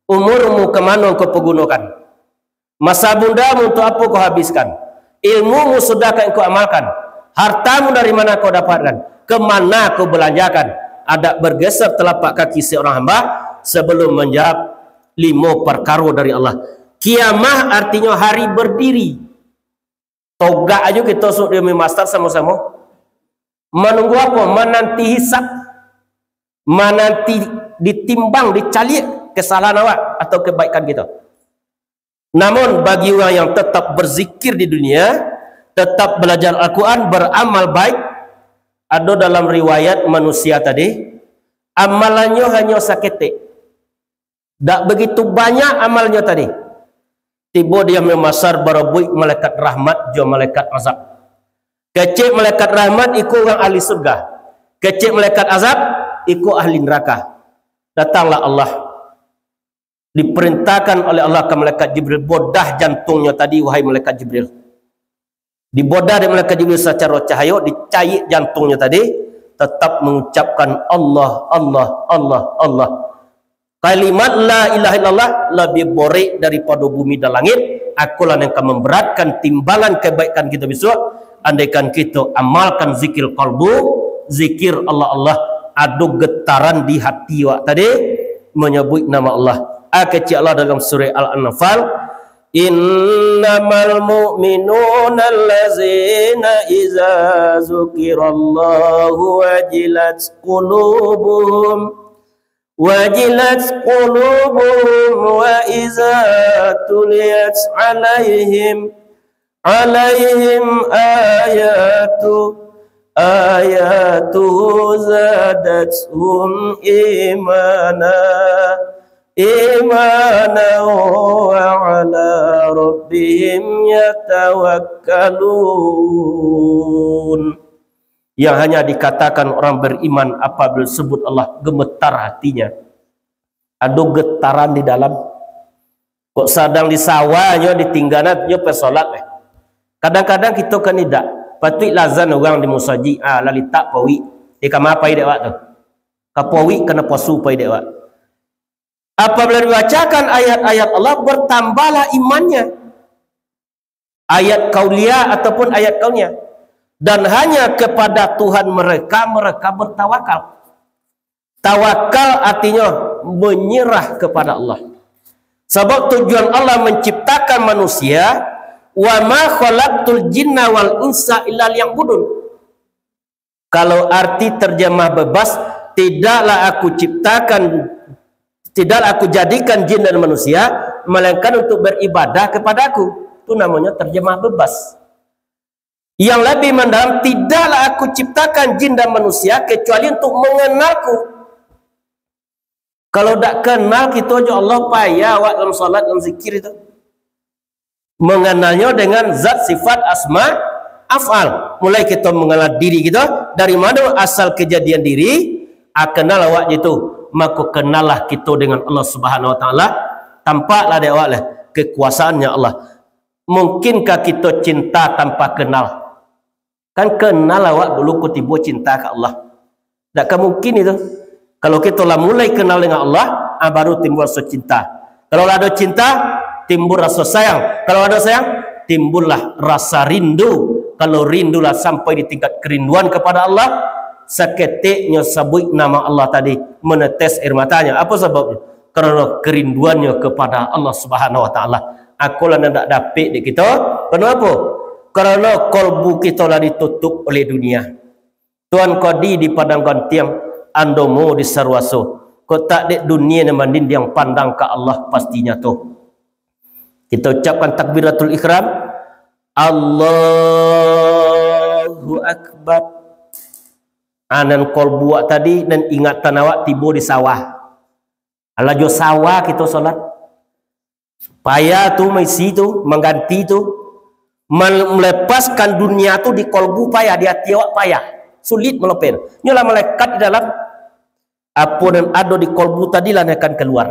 umurmu ka mano kau pagunokan? Masa bundamu untuk apo kau habiskan? Ilmumu sudah ka engkau amalkan? Hartamu dari mana kau dapatkan? Kemana kau belanjakan? Adak bergeser telapak kaki seorang hamba sebelum menjawab limo parkaro dari Allah. Kiamah artinyo hari berdiri. Togak ajo kito sudah master samo-samo. Menunggu apo? Menanti hisab. Menanti ditimbang, dicaliak kesalahan awak atau kebaikan kito. Namun, bagi urang yang tetap berzikir di dunia, tetap belajar Al-Quran, beramal baik, ado dalam riwayat manusia tadi, amalannyo hanyo saketek. Dak begitu banyak amalnyo tadi. Tibo di Yaumil Mahsyar, barabuik malaikat rahmat jo malaikat azab. Kecek malaikat rahmat, iko urang ahli surga. Kecek malaikat azab, iko ahli neraka. Datanglah Allah. Diperintahkan oleh Allah ka malaikat Jibril, "Bodah jantungnyo tadi, wahai malaikat Jibril." Dibodah dek malaikat Jibril sacaro cahayo, dicayik jantungnyo tadi, tetap mengucapkan, "Allah, Allah, Allah, Allah." Kalimat la ilaha illallah labiah borek daripado bumi dan langik. Akolah nan ka memberatkan timbangan kebaikan kito besok. Andaikan kito amalkan zikir kalbu, zikir Allah, Allah, ado getaran di hati awak tadi, manyabuik nama Allah. Ah, kecek Allah dalam surah Al-Anfal, "Innamal mu'minuna allazina iza zukirallahu wajilat qulubuhum, wajilat qulubuhum wa iza tuliyat alaihim, alaihim ayatu, ayatuhu zadathum imana, imana wa ala rabbihim yatawakkalun." Yang hanya dikatakan orang beriman apabila disebut Allah, gemetar hatinya. Ado getaran di dalam. Kok sadang di sawah nyo ditinggalan, nyo pai solat, eh. Kadang-kadang kito kan indak. Patuik lah azan urang di musajik, ah, lah litak pauik. Di kama pai dek awak tu? Ka pauik, ka napasu pai dek awak. Apabila dibacakan ayat-ayat Allah, bertambahlah imannya. Ayat kauliah ataupun ayat kauniah. Dan hanya kepada Tuhan mereka, mereka bertawakal. Tawakal artinyo menyerah kepada Allah. Sabab tujuan Allah menciptakan manusia, "Wa ma khalaqtul jinna wal insa illa liya'budun." Kalau arti terjemah bebas, "Tidaklah Aku ciptakan, tidaklah Aku jadikan jin dan manusia, melainkan untuk beribadah kepada-Ku." Itu namanya terjemah bebas. Yang lebih mendalam, "Tidaklah Aku ciptakan jin dan manusia kecuali untuk mengenal-Ku." Kalau dak kenal kito jo Allah, payah awak dalam salat, dalam zikir itu. Mengenalnyo dengan zat, sifat, asma, af'al. Mulai kito mengenal diri kito, dari mana asal kejadian diri, ah, kenal awak je tu. Mako, kenallah kito dengan Allah Subhanahu Wa Taala. Tampaklah dek awak lah kekuasaannya Allah. Mungkinkah kito cinta tanpa kenal? Kan kenal awak dulu, ko tibo cinta ka Allah. Dak ka mungkin itu. Kalau kito lah mulai kenal dengan Allah, ah, baru timbul raso cinta. Kalau lah ado cinta, timbul raso sayang. Kalau ado sayang, timbullah rasa rindu. Kalau rindu lah sampai di tingkat kerinduan kepada Allah, saketeknyo sabuik nama Allah tadi, menetes air matanya. Apa sababnyo? Karano kerinduannyo kepada Allah Subhanahu Wa Taala. Ako lah nan dak dapek dek kito. Karano apo? Karano kolbu kito lah ditutup oleh dunia. Tuan Kodi di Padang Gantiang, Andomo di Saruaso. Kok tak dek dunia nan mandindiang, pandang ka Allah pasti nyato. Kita ucapkan takbiratul ihram. Allahu Akbar. Anan kolbu awak tadi, nan ingatan awak tibo di sawah. Alah jo sawah kito salat. Payah tu maisi tu, mangganti tu. Mal-, melepaskan dunia tu di kolbu payah, di ati awak payah. Sulit melepas. Nyolah malaikat di dalam. Apo nan ado di kolbu tadi lah nan akan kaluar.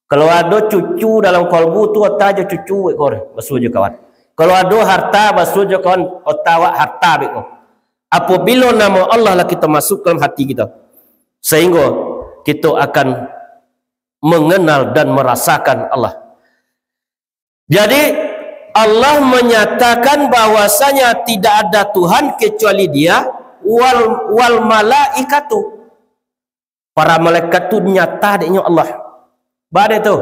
Kalau ado cucu dalam kolbu tu, ota jo cucu beko, basuo jo kawan. Kalau ado harta, basuo jo kawan, ota awak harta beko. Apabila nama Allah lah kita masuk dalam hati kita, sehingga kita akan mengenal dan merasakan Allah. Jadi, Allah menyatakan bahwasanya tidak ada Tuhan kecuali Dia, wal, wal malaikatu. Para malaikat tu nyata dek nyo Allah. Bade tu.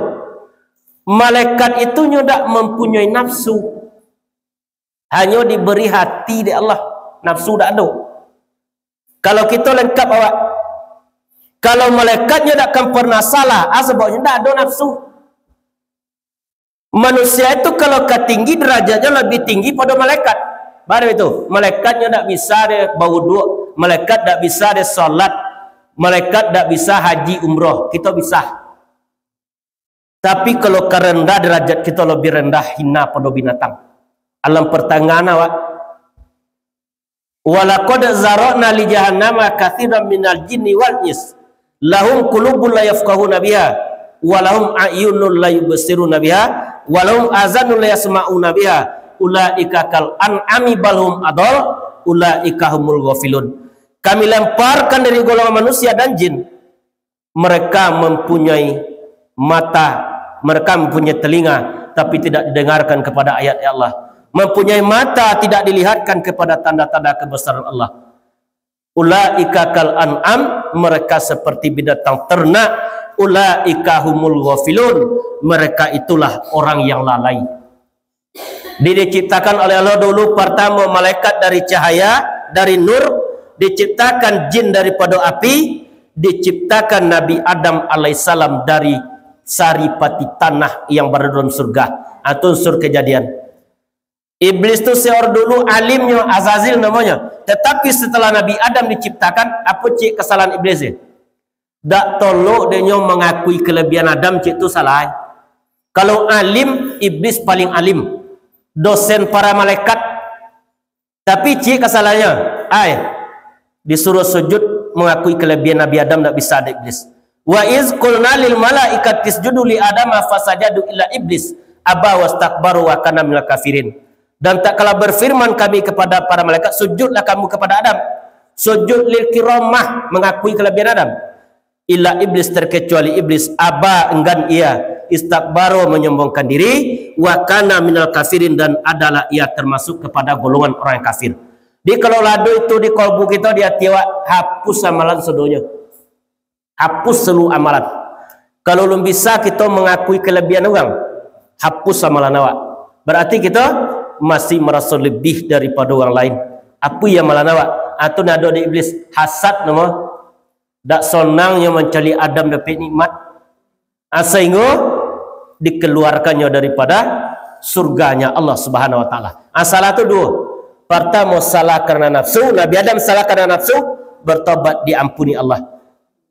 Malaikat itu nyo dak mempunyai nafsu. Hanyo diberi hati dek Allah. Nafsu dak ado. Kalau kito lengkap awak. Kalau malaikat nyo dak akan pernah salah, ah, sebabnyo dak ado nafsu. Manusia itu kalau ka tinggi, derajatnyo lebih tinggi pado malaikat. Baru itu, malaikatnyo dak bisa deh bawuduak, malaikat dak bisa deh salat, malaikat dak bisa haji umroh. Kito bisa. Tapi kalau ka rendah, derajat kito lebih rendah, hina pado binatang. Alam pertengahan awak. "Walaqad zara'na li jahannama katsiran minal jinni wal ins. Lahum qulubun la yafqahuna biha, wa lahum a'yunun la yubsiruna biha, wa lahum azanun la yasma'una biha. Ulaika kal an'ami bal hum adall, ulaika humul ghafilun." Kami lemparkan dari golongan manusia dan jin, mereka mempunyai mata, mereka mempunyai telinga, tapi tidak didengarkan kepada ayat-ayat Allah. Mempunyai mata, tidak dilihatkan kepada tanda-tanda kebesaran Allah. Ulaika kal an'am, mereka seperti binatang ternak. Ulaika humul ghafilun, mereka itulah orang yang lalai. Di-, diciptakan oleh Allah dulu, pertama malaikat dari cahaya, dari nur, diciptakan jin daripada api, diciptakan Nabi Adam alaihissalam dari saripati tanah yang berada dalam surga. Atau unsur kejadian. Iblis tu seor dulu alimnyo, Azazil namonyo. Tetapi setelah Nabi Adam diciptakan, apa cik kesalahan Iblis tu? Dak tolok dek nyo mangakui kelebihan Adam, cik tu salah. Kalau alim, Iblis paling alim. Dosen para malaikat. Tapi cik kasalahannyo, ai, disuruh sujud mangakui kelebihan Nabi Adam, dak bisa dek Iblis. "Wa iz qulna lil malaikati isjudu li Adama fasajadu illa Iblis aba wastakbaru wa kana minal kafirin." Dan tak kala berfirman Kami kepada para malaikat, "Sujudlah kamu kepada Adam." Sujud lil kiramah, mengakui kelebihan Adam. "Illa Iblis," terkecuali Iblis, "aba," enggan ia, "istakbaro," menyombongkan diri, "wa kana minal kafirin," dan adalah ia termasuk kepada golongan orang yang kafir. Jadi kalau lah ado itu di kolbu kito, di ati awak, hapus amalan sadonyo. Hapus seluruh amalan. Kalau lun bisa kito mengakui kelebihan orang, hapus amalan awak. Berarti kito masih merasa lebih daripada orang lain. Apa yang amalan awak? Atau nado di Iblis, hasad namo. Dak sonang nyo mancaliak Adam dapek nikmat. Ah, sehingga dikeluarkannyo daripada surganya Allah Subhanahu Wa Taala. Ah, salah tu duo. Pertama, salah karena nafsu. Nabi Adam salah karena nafsu, bertobat, diampuni Allah.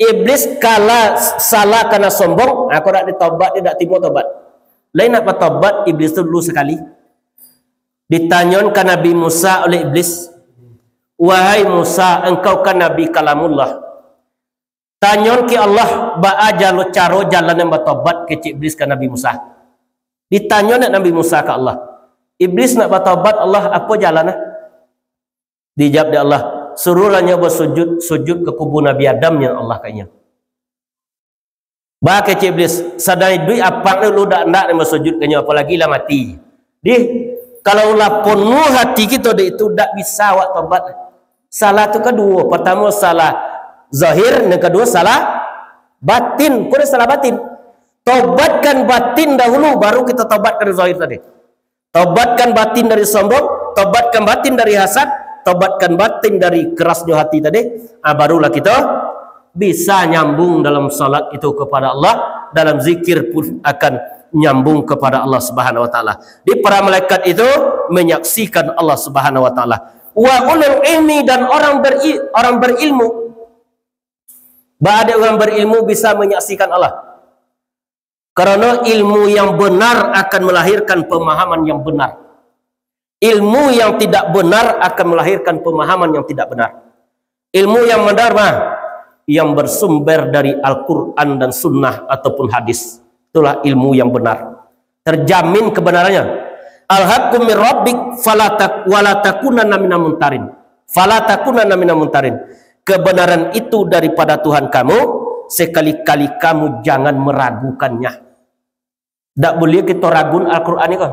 Iblis kala salah karena sombong, ha, kok dak ditobat, dia dak timo tobat. Lai nak batobat Iblis tu dulu sakali. Ditanyoan ka Nabi Musa oleh Iblis, "Wahai Musa, engkau kan Nabi Kalamullah. Tanyoan ki Allah, baa jalo caro jalan nan batobat," kecek Iblis ka Nabi Musa. Ditanyoan dek Nabi Musa ka Allah, "Iblis nak batobat Allah, apo jalan ah?" Dijawab dek Allah, "Suruahlah nyo basujud, sujud ka kubua Nabi Adam," nyo Allah ka inyo. Baa kecek Iblis, "Sadang iduik apak ni lu dak ndak ni basujud ka inyo, apolagi lah mati." Dih, kalau lah ponuah hati kito dek itu, dak bisa awak tobat. Salah tu kaduo, partamo salah zahir, yang kaduo salah batin. Kok salah batin? Tobatkan batin dahulu, baru kito tobatkan zahir tadi. Tobatkan batin dari sombong, tobatkan batin dari hasad, tobatkan batin dari kerasnyo hati tadi, ah, barulah kito bisa nyambung dalam salat itu kepada Allah, dalam zikir pun akan nyambung kepada Allah Subhanahu wa Taala. Di para malaikat itu menyaksikan Allah Subhanahu wa Taala. Wa ulul ilmi, dan orang beri, orang berilmu. Baa dek urang berilmu bisa menyaksikan Allah? Karano ilmu yang benar akan melahirkan pemahaman yang benar. Ilmu yang tidak benar akan melahirkan pemahaman yang tidak benar. Ilmu yang benar mah, yang bersumber dari Al-Quran dan Sunnah ataupun hadis. Itulah ilmu yang benar. Terjamin kebenarannya. Al-haqqu min rabbik fala tak-, wala takunanna minal mumtarin. Fala takunanna minal mumtarin. Kebenaran itu daripada Tuhan kamu, sekali-kali kamu jangan meragukannya. Dak buliah kito ragun Al-Quran ni ko.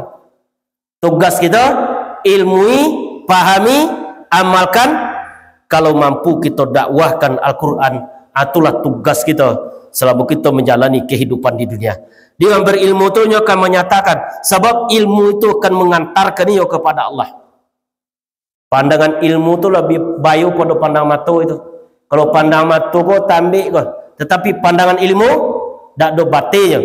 Tugas kito, ilmui, pahami, amalkan. Kalau mampu kito dakwahkan Al-Quran, ah, itulah tugas kito selama kito menjalani kehidupan di dunia. Di urang berilmu tu nyo akan menyatakan, sabab ilmu itu akan mengantarkan nyo kepada Allah. Pandangan ilmu tu labiah bayo pado pandang mato itu. Kalau pandang mato ko tambik ko, tetapi pandangan ilmu dak ado batinyo.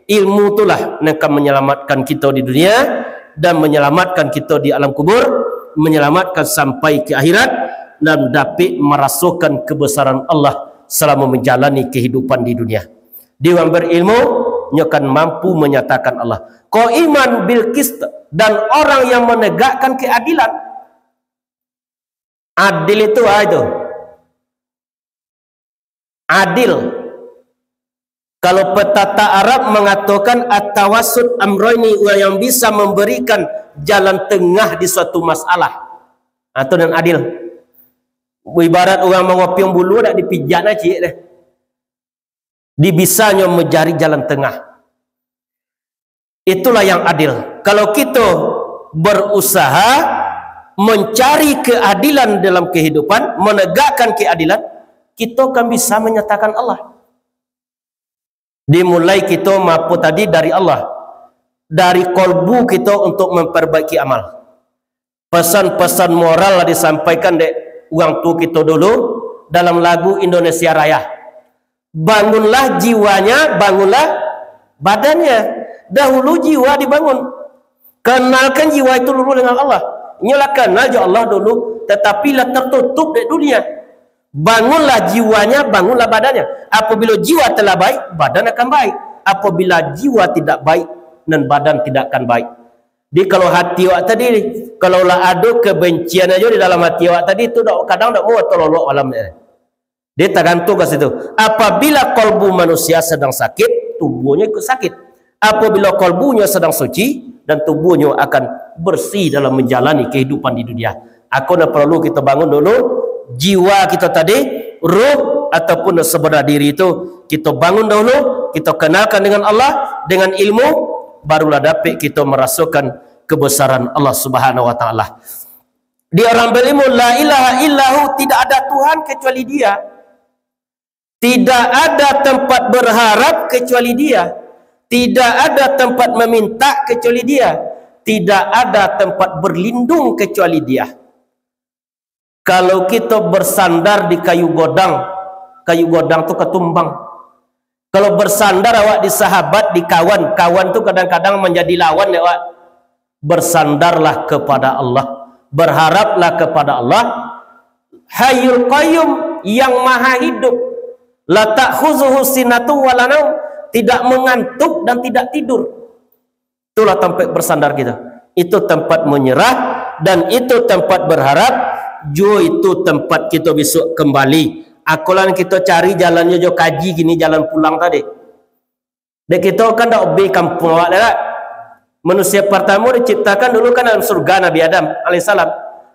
Ilmu tu lah nan ka menyelamatkan kito di dunia dan menyelamatkan kito di alam kubur, menyelamatkan sampai ke akhirat, dan dapik marasokan kebesaran Allah selama menjalani kehidupan di dunia. Di urang berilmu, nyo kan mampu menyatakan Allah. Qaiman bil qist, dan orang yang menegakkan keadilan. Adil itu, ah, itu. Adil. Kalau petata Arab mengatakan at-tawassut amroini, urang yang bisa memberikan jalan tengah di suatu masalah. Atau nan adil. Ibarat urang mangopiong bulu, dak dipijak nah ciek deh. Dibisanyo mencari jalan tengah. Itulah yang adil. Kalau kito berusaha mencari keadilan dalam kehidupan, menegakkan keadilan, kito kan bisa menyatakan Allah. Dimulai kito mapo tadi dari Allah, dari kolbu kito untuk memperbaiki amal. Pesan-pesan moral lah disampaikan dek urang tuo kito dulu dalam lagu Indonesia Raya. Bangunlah jiwanya, bangunlah badannya. Dahulu jiwa dibangun. Kenalkan jiwa itu dulu dengan Allah. Inyo lah kenal jo Allah dulu, tetapi lah tertutup dek dunia. Bangunlah jiwanya, bangunlah badannya. Apabila jiwa telah baik, badan akan baik. Apabila jiwa tidak baik, nan badan tidak akan baik. Jadi kalau hati awak tadi, kalau lah ado kebencian ajo di dalam hati awak tadi, tu dak, kadang dak mau talolok malam ni. Dia tagantung ka situ. Apabila kolbu manusia sedang sakit, tubuhnya ikut sakit. Apabila kolbunya sedang suci, dan tubuhnya akan bersih dalam menjalani kehidupan di dunia. Ako nan perlu kita bangun dulu, jiwa kita tadi, ruh ataupun sebenar diri itu, kita bangun dahulu, kita kenalkan dengan Allah, dengan ilmu, barulah dapat kita merasakan kebesaran Allah Subhanahu wa Taala. Di orang berilmu, la ilaha illahu, tidak ada Tuhan kecuali Dia. Tidak ada tempat berharap kecuali Dia. Tidak ada tempat meminta kecuali Dia. Tidak ada tempat berlindung kecuali Dia. Kalau kita bersandar di kayu godang, kayu godang tu katumbang. Kalau bersandar awak di sahabat, di kawan, kawan tu kadang-kadang menjadi lawan dek awak. Bersandarlah kepada Allah, berharaplah kepada Allah, Hayyul Qayyum, yang Maha Hidup. La ta'khuzuhu sinatun wa la naum, tidak mengantuk dan tidak tidur. Itulah tempat bersandar kita. Itu tempat menyerah dan itu tempat berharap. Juo itu tempat kita besok kembali. Akolan kita cari jalannyo jo kaji kini jalan pulang tadi. Dek kito kan dak obi kampuang awak dah. Manusia pertamo diciptakan dulu kan dalam surga Nabi Adam alaihissalam.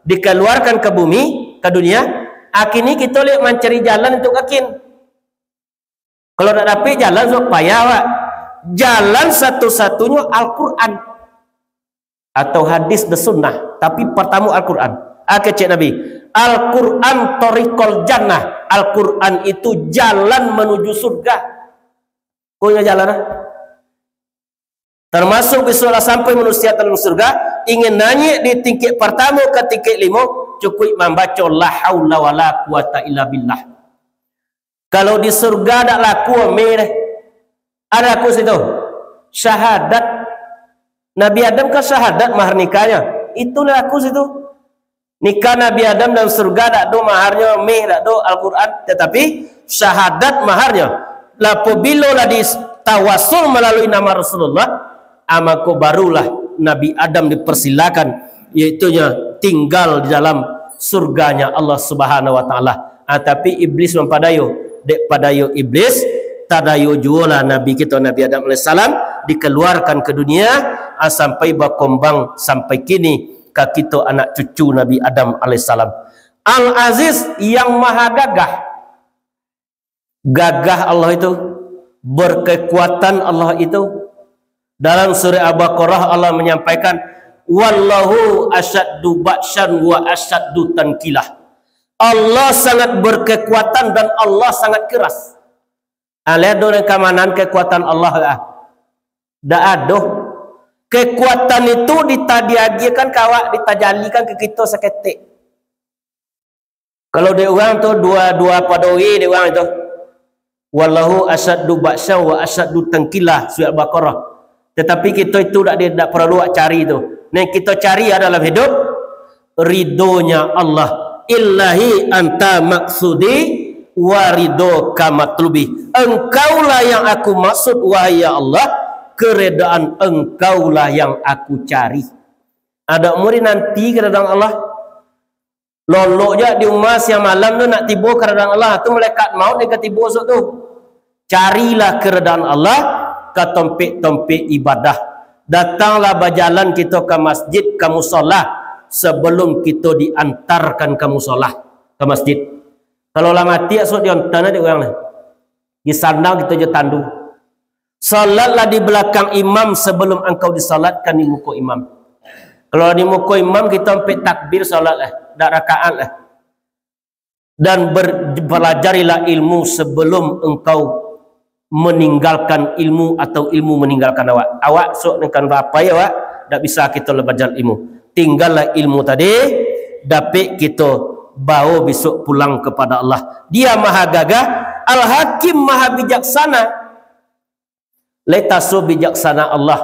Dikeluarkan ke bumi, ke dunia. Kini kito liek mancari jalan untuk kakin. Kalau dak dapek jalan, so payah awak. Jalan satu-satunyo Al-Quran atau hadis dan sunnah. Tapi pertamo Al-Quran. Aka cek Nabi, Al-Quran thariqul jannah. Al-Quran itu jalan menuju surga. Konyo jalan ah. Termasuk bisuak lah sampai manusia dalam surga, ingin naiak di tingkek pertamo ke tingkek limo, cukuik mambaco la haula wala quwata illa billah. Kalau di surga dak laku meh deh. Ada laku situ. Syahadat. Nabi Adam kan syahadat mahar nikahnyo. Itu laku situ. Nikah Nabi Adam dalam surga dak ado maharnyo, meh dak ado, Al-Quran, tetapi syahadat maharnyo. Lah, apabila lah ditawasul malalui nama Rasulullah, ah, mako barulah Nabi Adam dipersilakan, yaitunya tinggal di dalam surganya Allah Subhanahu wa Taala. Ah, tapi iblis mampadayo, dek padayo iblis, tadayo juolah Nabi kito Nabi Adam alaihissalam dikeluarkan ke dunia, ah, sampai bakombang sampai kini ka kito anak cucu Nabi Adam alaihissalam. Al-Aziz, yang maha gagah. Gagah Allah itu, berkekuatan Allah itu. Dalam surah Al-Baqarah Allah menyampaikan, "Wallahu asyaddu ba'syan wa asyaddu tankilah." Allah sangat berkekuatan dan Allah sangat keras. Aleh ado nan ka manahan kekuatan Allah lah. Dak ado. Kekuatan itu dita-, diagiahkan ka awak, ditajalikan ka kito saketek. Kalau dek urang tu dua, dua pado we dek urang tu. "Wallahu asyaddu ba'syan wa asyaddu tankilah," surat Baqarah. Tetapi kito itu dak di, dak paralu awak cari tu. Nan kito cari dalam hidup, ridhonya Allah. "Ilahi anta maksudi wa ridhoka matlubi." Engkaulah yang aku maksud, wahai ya Allah, keredaan Engkaulah yang aku cari. Ado murid nanti keredaan Allah. Lolok je di umah siang malam tu nak tibo keredaan Allah, tu malaikat maut nan ka tibo esok tu. Carilah keredaan Allah ka tompek-tompek ibadah. Datanglah bajalan kito ka masjid, ka musala, sebelum kito diantarkan ka musala, ka masjid. Kalau lah mati, esok diantarkan dek urang lah. Disandang kito jo tandu. Salatlah di balakang imam sebelum angkau disalatkan di muko imam. Kalau di muko imam, kito ampek takbir salat lah, dak rakaat lah. Dan ber-, pelajarilah ilmu sebelum engkau meninggalkan ilmu atau ilmu meninggalkan awak. Awak sok nengkan bapai awak, dak bisa kito lah belajar ilmu. Tinggallah ilmu tadi, dapek kito bawo besok pulang kepada Allah. Dia maha gagah, Al-Hakim maha bijaksana. Lai taso bijaksana Allah.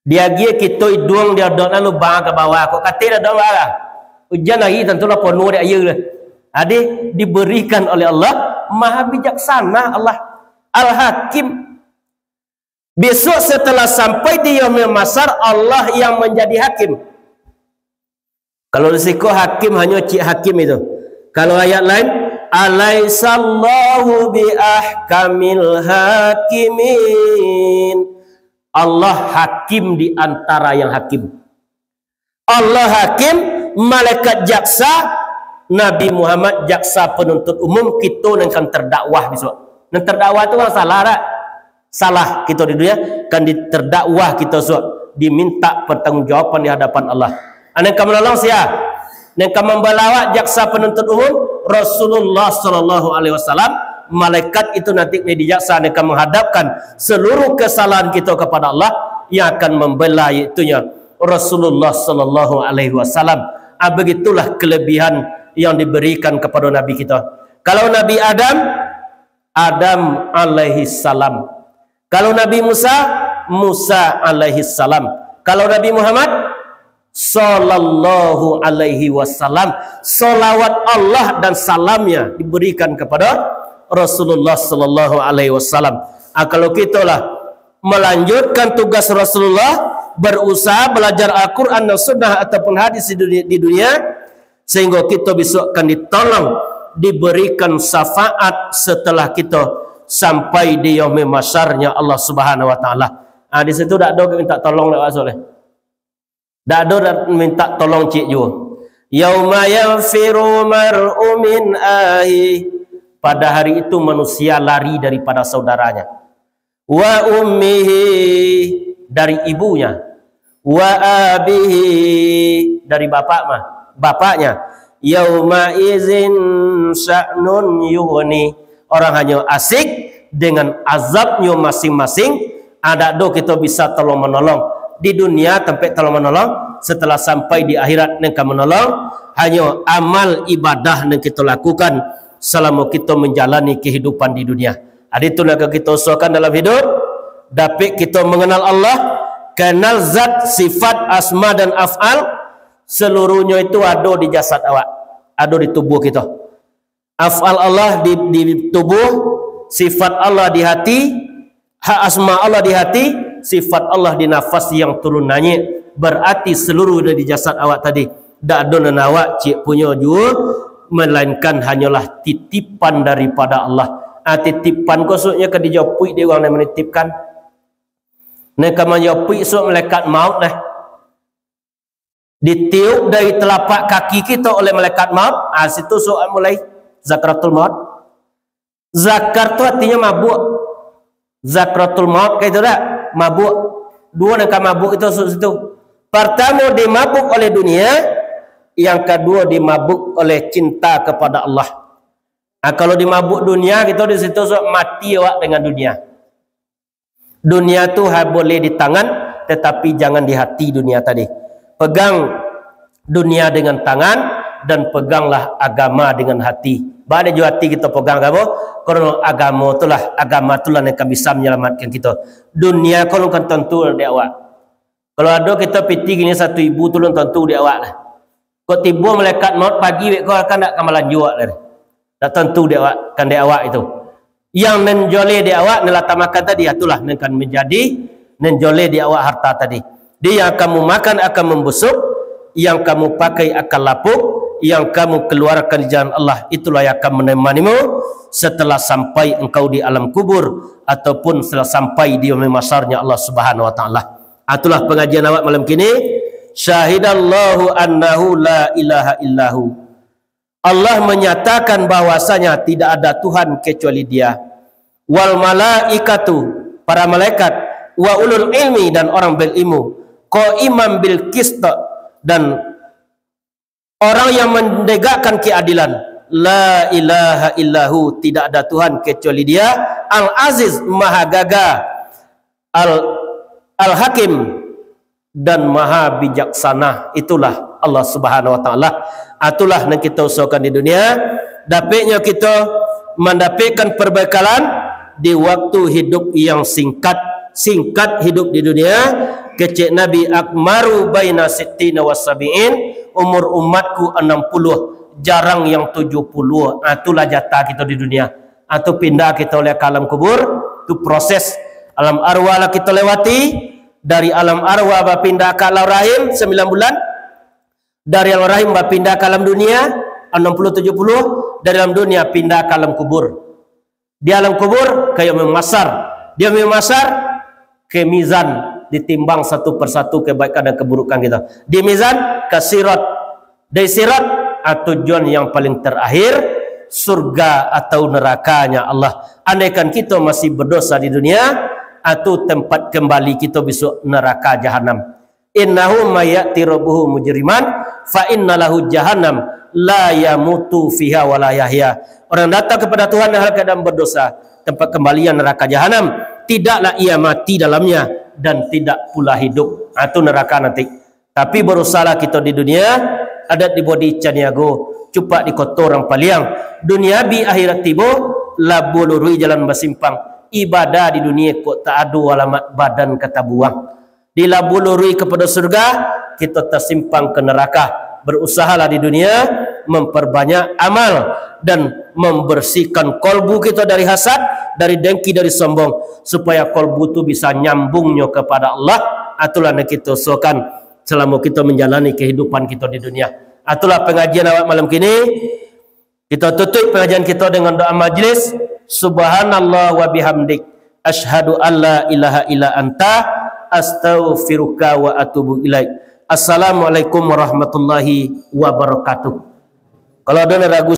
Diagiah kito iduang di adok nan lubang ka bawah, kok katik dak ado bawah. Ujan hari tantulah ponuah dek aia lah. Ade diberikan oleh Allah, maha bijaksana Allah. Al-Hakim. Besok setelah sampai di Yaumil Mahsyar, Allah yang menjadi hakim. Kalau di siko hakim hanyo cik hakim itu. Kalau ayat lain, "Alaisallahu bi ahkamil hakimin." Allah hakim di antara yang hakim. Allah hakim, malaikat jaksa, Nabi Muhammad jaksa penuntut umum, kito nan kan terdakwah besok. Nan terdakwah tu kan salah dak? Salah kito di dunia, kan diterdakwah kito esok, diminta pertanggungjawaban di hadapan Allah. Ah, nan ka manolong sia? Nan ka mambela awak jaksa penuntut umum, Rasulullah sallallahu alaihi wasallam. Malaikat itu nanti menjadi jaksa nan ka menghadapkan seluruh kesalahan kito kepada Allah, yang akan membela, yaitunya Rasulullah sallallahu alaihi wasallam. Ah, begitulah kelebihan yang diberikan kepada Nabi kita. Kalau Nabi Adam, Adam alaihi salam. Kalau Nabi Musa, Musa alaihi salam. Kalau Nabi Muhammad, sallallahu alaihi wasallam. Salawat Allah dan salamnya diberikan kepada Rasulullah sallallahu alaihi wasallam. Ah, kalau kito lah melanjutkan tugas Rasulullah, berusaha belajar Al-Quran dan Sunnah ataupun hadis di dunia, di dunia, sehingga kito besok akan ditolong, diberikan syafaat setelah kito sampai di yaumil mahsyarnya Allah Subhanahu wa Taala. Ah, di situ dak ado minta tolong dek Rasul. Dak ado minta tolong ciek juo. Yauma yafirru mar'u min ahi. Pada hari itu manusia lari daripada saudaranya. Wa ummihi, dari ibunya. Wa abihi, dari bapak mah, bapaknya. Yauma izin sya'nun yughni. Orang hanyo asik dengan azabnyo masing-masing. Ado do kito bisa tolong-manolong di dunia, tampek tolong-manolong. Setelah sampai di akhirat, nan ka manolong hanyo amal ibadah nan kito lakukan salamo kito manjalani kahidupan di dunia. Adi tu nan ka kito usahakan dalam hidup, dapek kito manganal Allah, kanal zat, sifat, asma dan af'al, seluruhnyo itu ado di jasad awak, ado di tubuh kito. Af'al Allah di, di tubuh, sifat Allah di hati, hak asma Allah di hati, sifat Allah di nafas yang turun naiak. Berarti seluruh dari jasad awak tadi, dak ado nan awak ciek punyo juo, melainkan hanyolah titipan daripada Allah. Ah, titipan ko maksudnyo ka dijapuik dek urang nan manitipkan. Nan ka manjapuik sok malaikat maut nah. Ditiup dari telapak kaki kito oleh malaikat maut, ah, situ sok mulai sakaratul maut. Sakar tu artinyo mabuk. Sakaratul maut ka itu dak? Mabuk. Duo nan ka mabuk itu masuk situ. Partamo dimabuk oleh dunia, yang kaduo dimabuk oleh cinta kepada Allah. Ah, kalau dimabuk dunia, kito di situ sok mati awak dengan dunia. Dunia tu ha boleh di tangan, tetapi jangan di hati dunia tadi. Pegang dunia dengan tangan, dan peganglah agama dengan hati. Baa jo hati kito pegang agamo? Karano agamo tu lah, agama tu lah nan ka bisa manyalamatkan kito. Dunia ko alun ka tantu dek awak. Kalau ado kito pitih kini satu ribu tu alun tantu dek awak lah. Kok tibo malaikat maut pagi, wek ko akan dak ka balanjo awak lai. Dak tantu dek awak, kan dek awak itu. Yang nan joleh dek awak, nan lah tamakan tadi, itulah nan akan manjadi nan joleh dek awak harta tadi. Di yang kamu makan akan membusuk, yang kamu pakai akan lapuk, yang kamu keluarkan di jalan Allah, itulah yang akan menemanimu setelah sampai engkau di alam kubur ataupun setelah sampai di yaumil mahsyarnya Allah Subhanahu wa Taala. Itulah pengajian awak malam kini. Syahidallahu annahu la ilaha illahu. Allah menyatakan bahwasanya tidak ada Tuhan kecuali Dia. Wal malaikatu, para malaikat, wa ulul ilmi, dan orang berilmu, qaiman bil qist, dan orang yang menegakkan keadilan. La ilaha illahu, tidak ada Tuhan kecuali Dia. Al Aziz, Maha Gagah. Al, Al Hakim, dan Maha Bijaksana. Itulah Allah Subhanahu wa Taala. Itulah nan kita usahakan di dunia. Dapatnya kita mendapatkan perbekalan di waktu hidup yang singkat. Singkat hidup di dunia. Kecek Nabi, akmaru baina sittina wa sabiin, umur umatku enam puluh, jarang yang tujuh puluh. Ah, itulah jatah kita di dunia. Ah, tu pindah kita oleh ka alam kubur, tu proses. Alam arwah lah kita lewati, dari alam arwah bapindah ka alam rahim sembilan bulan, dari alam rahim bapindah ka alam dunia enam puluh tujuh puluh, dari alam dunia pindah ka alam kubur. Di alam kubur, ka yaumil mahsyar. Di yaumil mahsyar, ka mizan, ditimbang satu persatu kebaikan dan keburukan kita. Di mizan, ka sirat. Dari sirat, ah, tujuan yang paling terakhir, surga atau nerakanya Allah. Andaikan kita masih berdosa di dunia, ah, tu tempat kembali kita besok neraka jahanam. Innahu may ya'ti rabbahu mujriman, fa inna lahu jahannam, la yamutu fiha wa la yahya. Orang datang kepada Tuhan dalam keadaan berdosa, tempat kembalian neraka jahanam, tidaklah ia mati dalamnya dan tidak pula hidup. Ah, tu neraka nanti. Tapi berusahalah kita di dunia, adat di Bodi Caniago, cupak di koto urang Paliang. Dunia bi akhirat tibo, labuah luruih jalan basimpang. Ibadah di dunia kok tak ado alamat badan ka tabuang. Di labuah luruih kapado surga, kita tasimpang ka neraka. Berusahalah di dunia, memperbanyak amal dan membersihkan kolbu kita dari hasad, dari dengki, dari sombong, supaya kolbu tu bisa nyambungnyo kepada Allah. Itulah yang kita usahakan selama kita menjalani kehidupan kita di dunia. Itulah pengajian awak malam kini. Kita tutup pengajian kita dengan doa majlis. Subhanallah wa bihamdik. Asyhadu an la ilaha illa anta. Astaghfiruka wa atubu ilaik. Assalamualaikum warahmatullahi wabarakatuh. Kalau ada nan ragu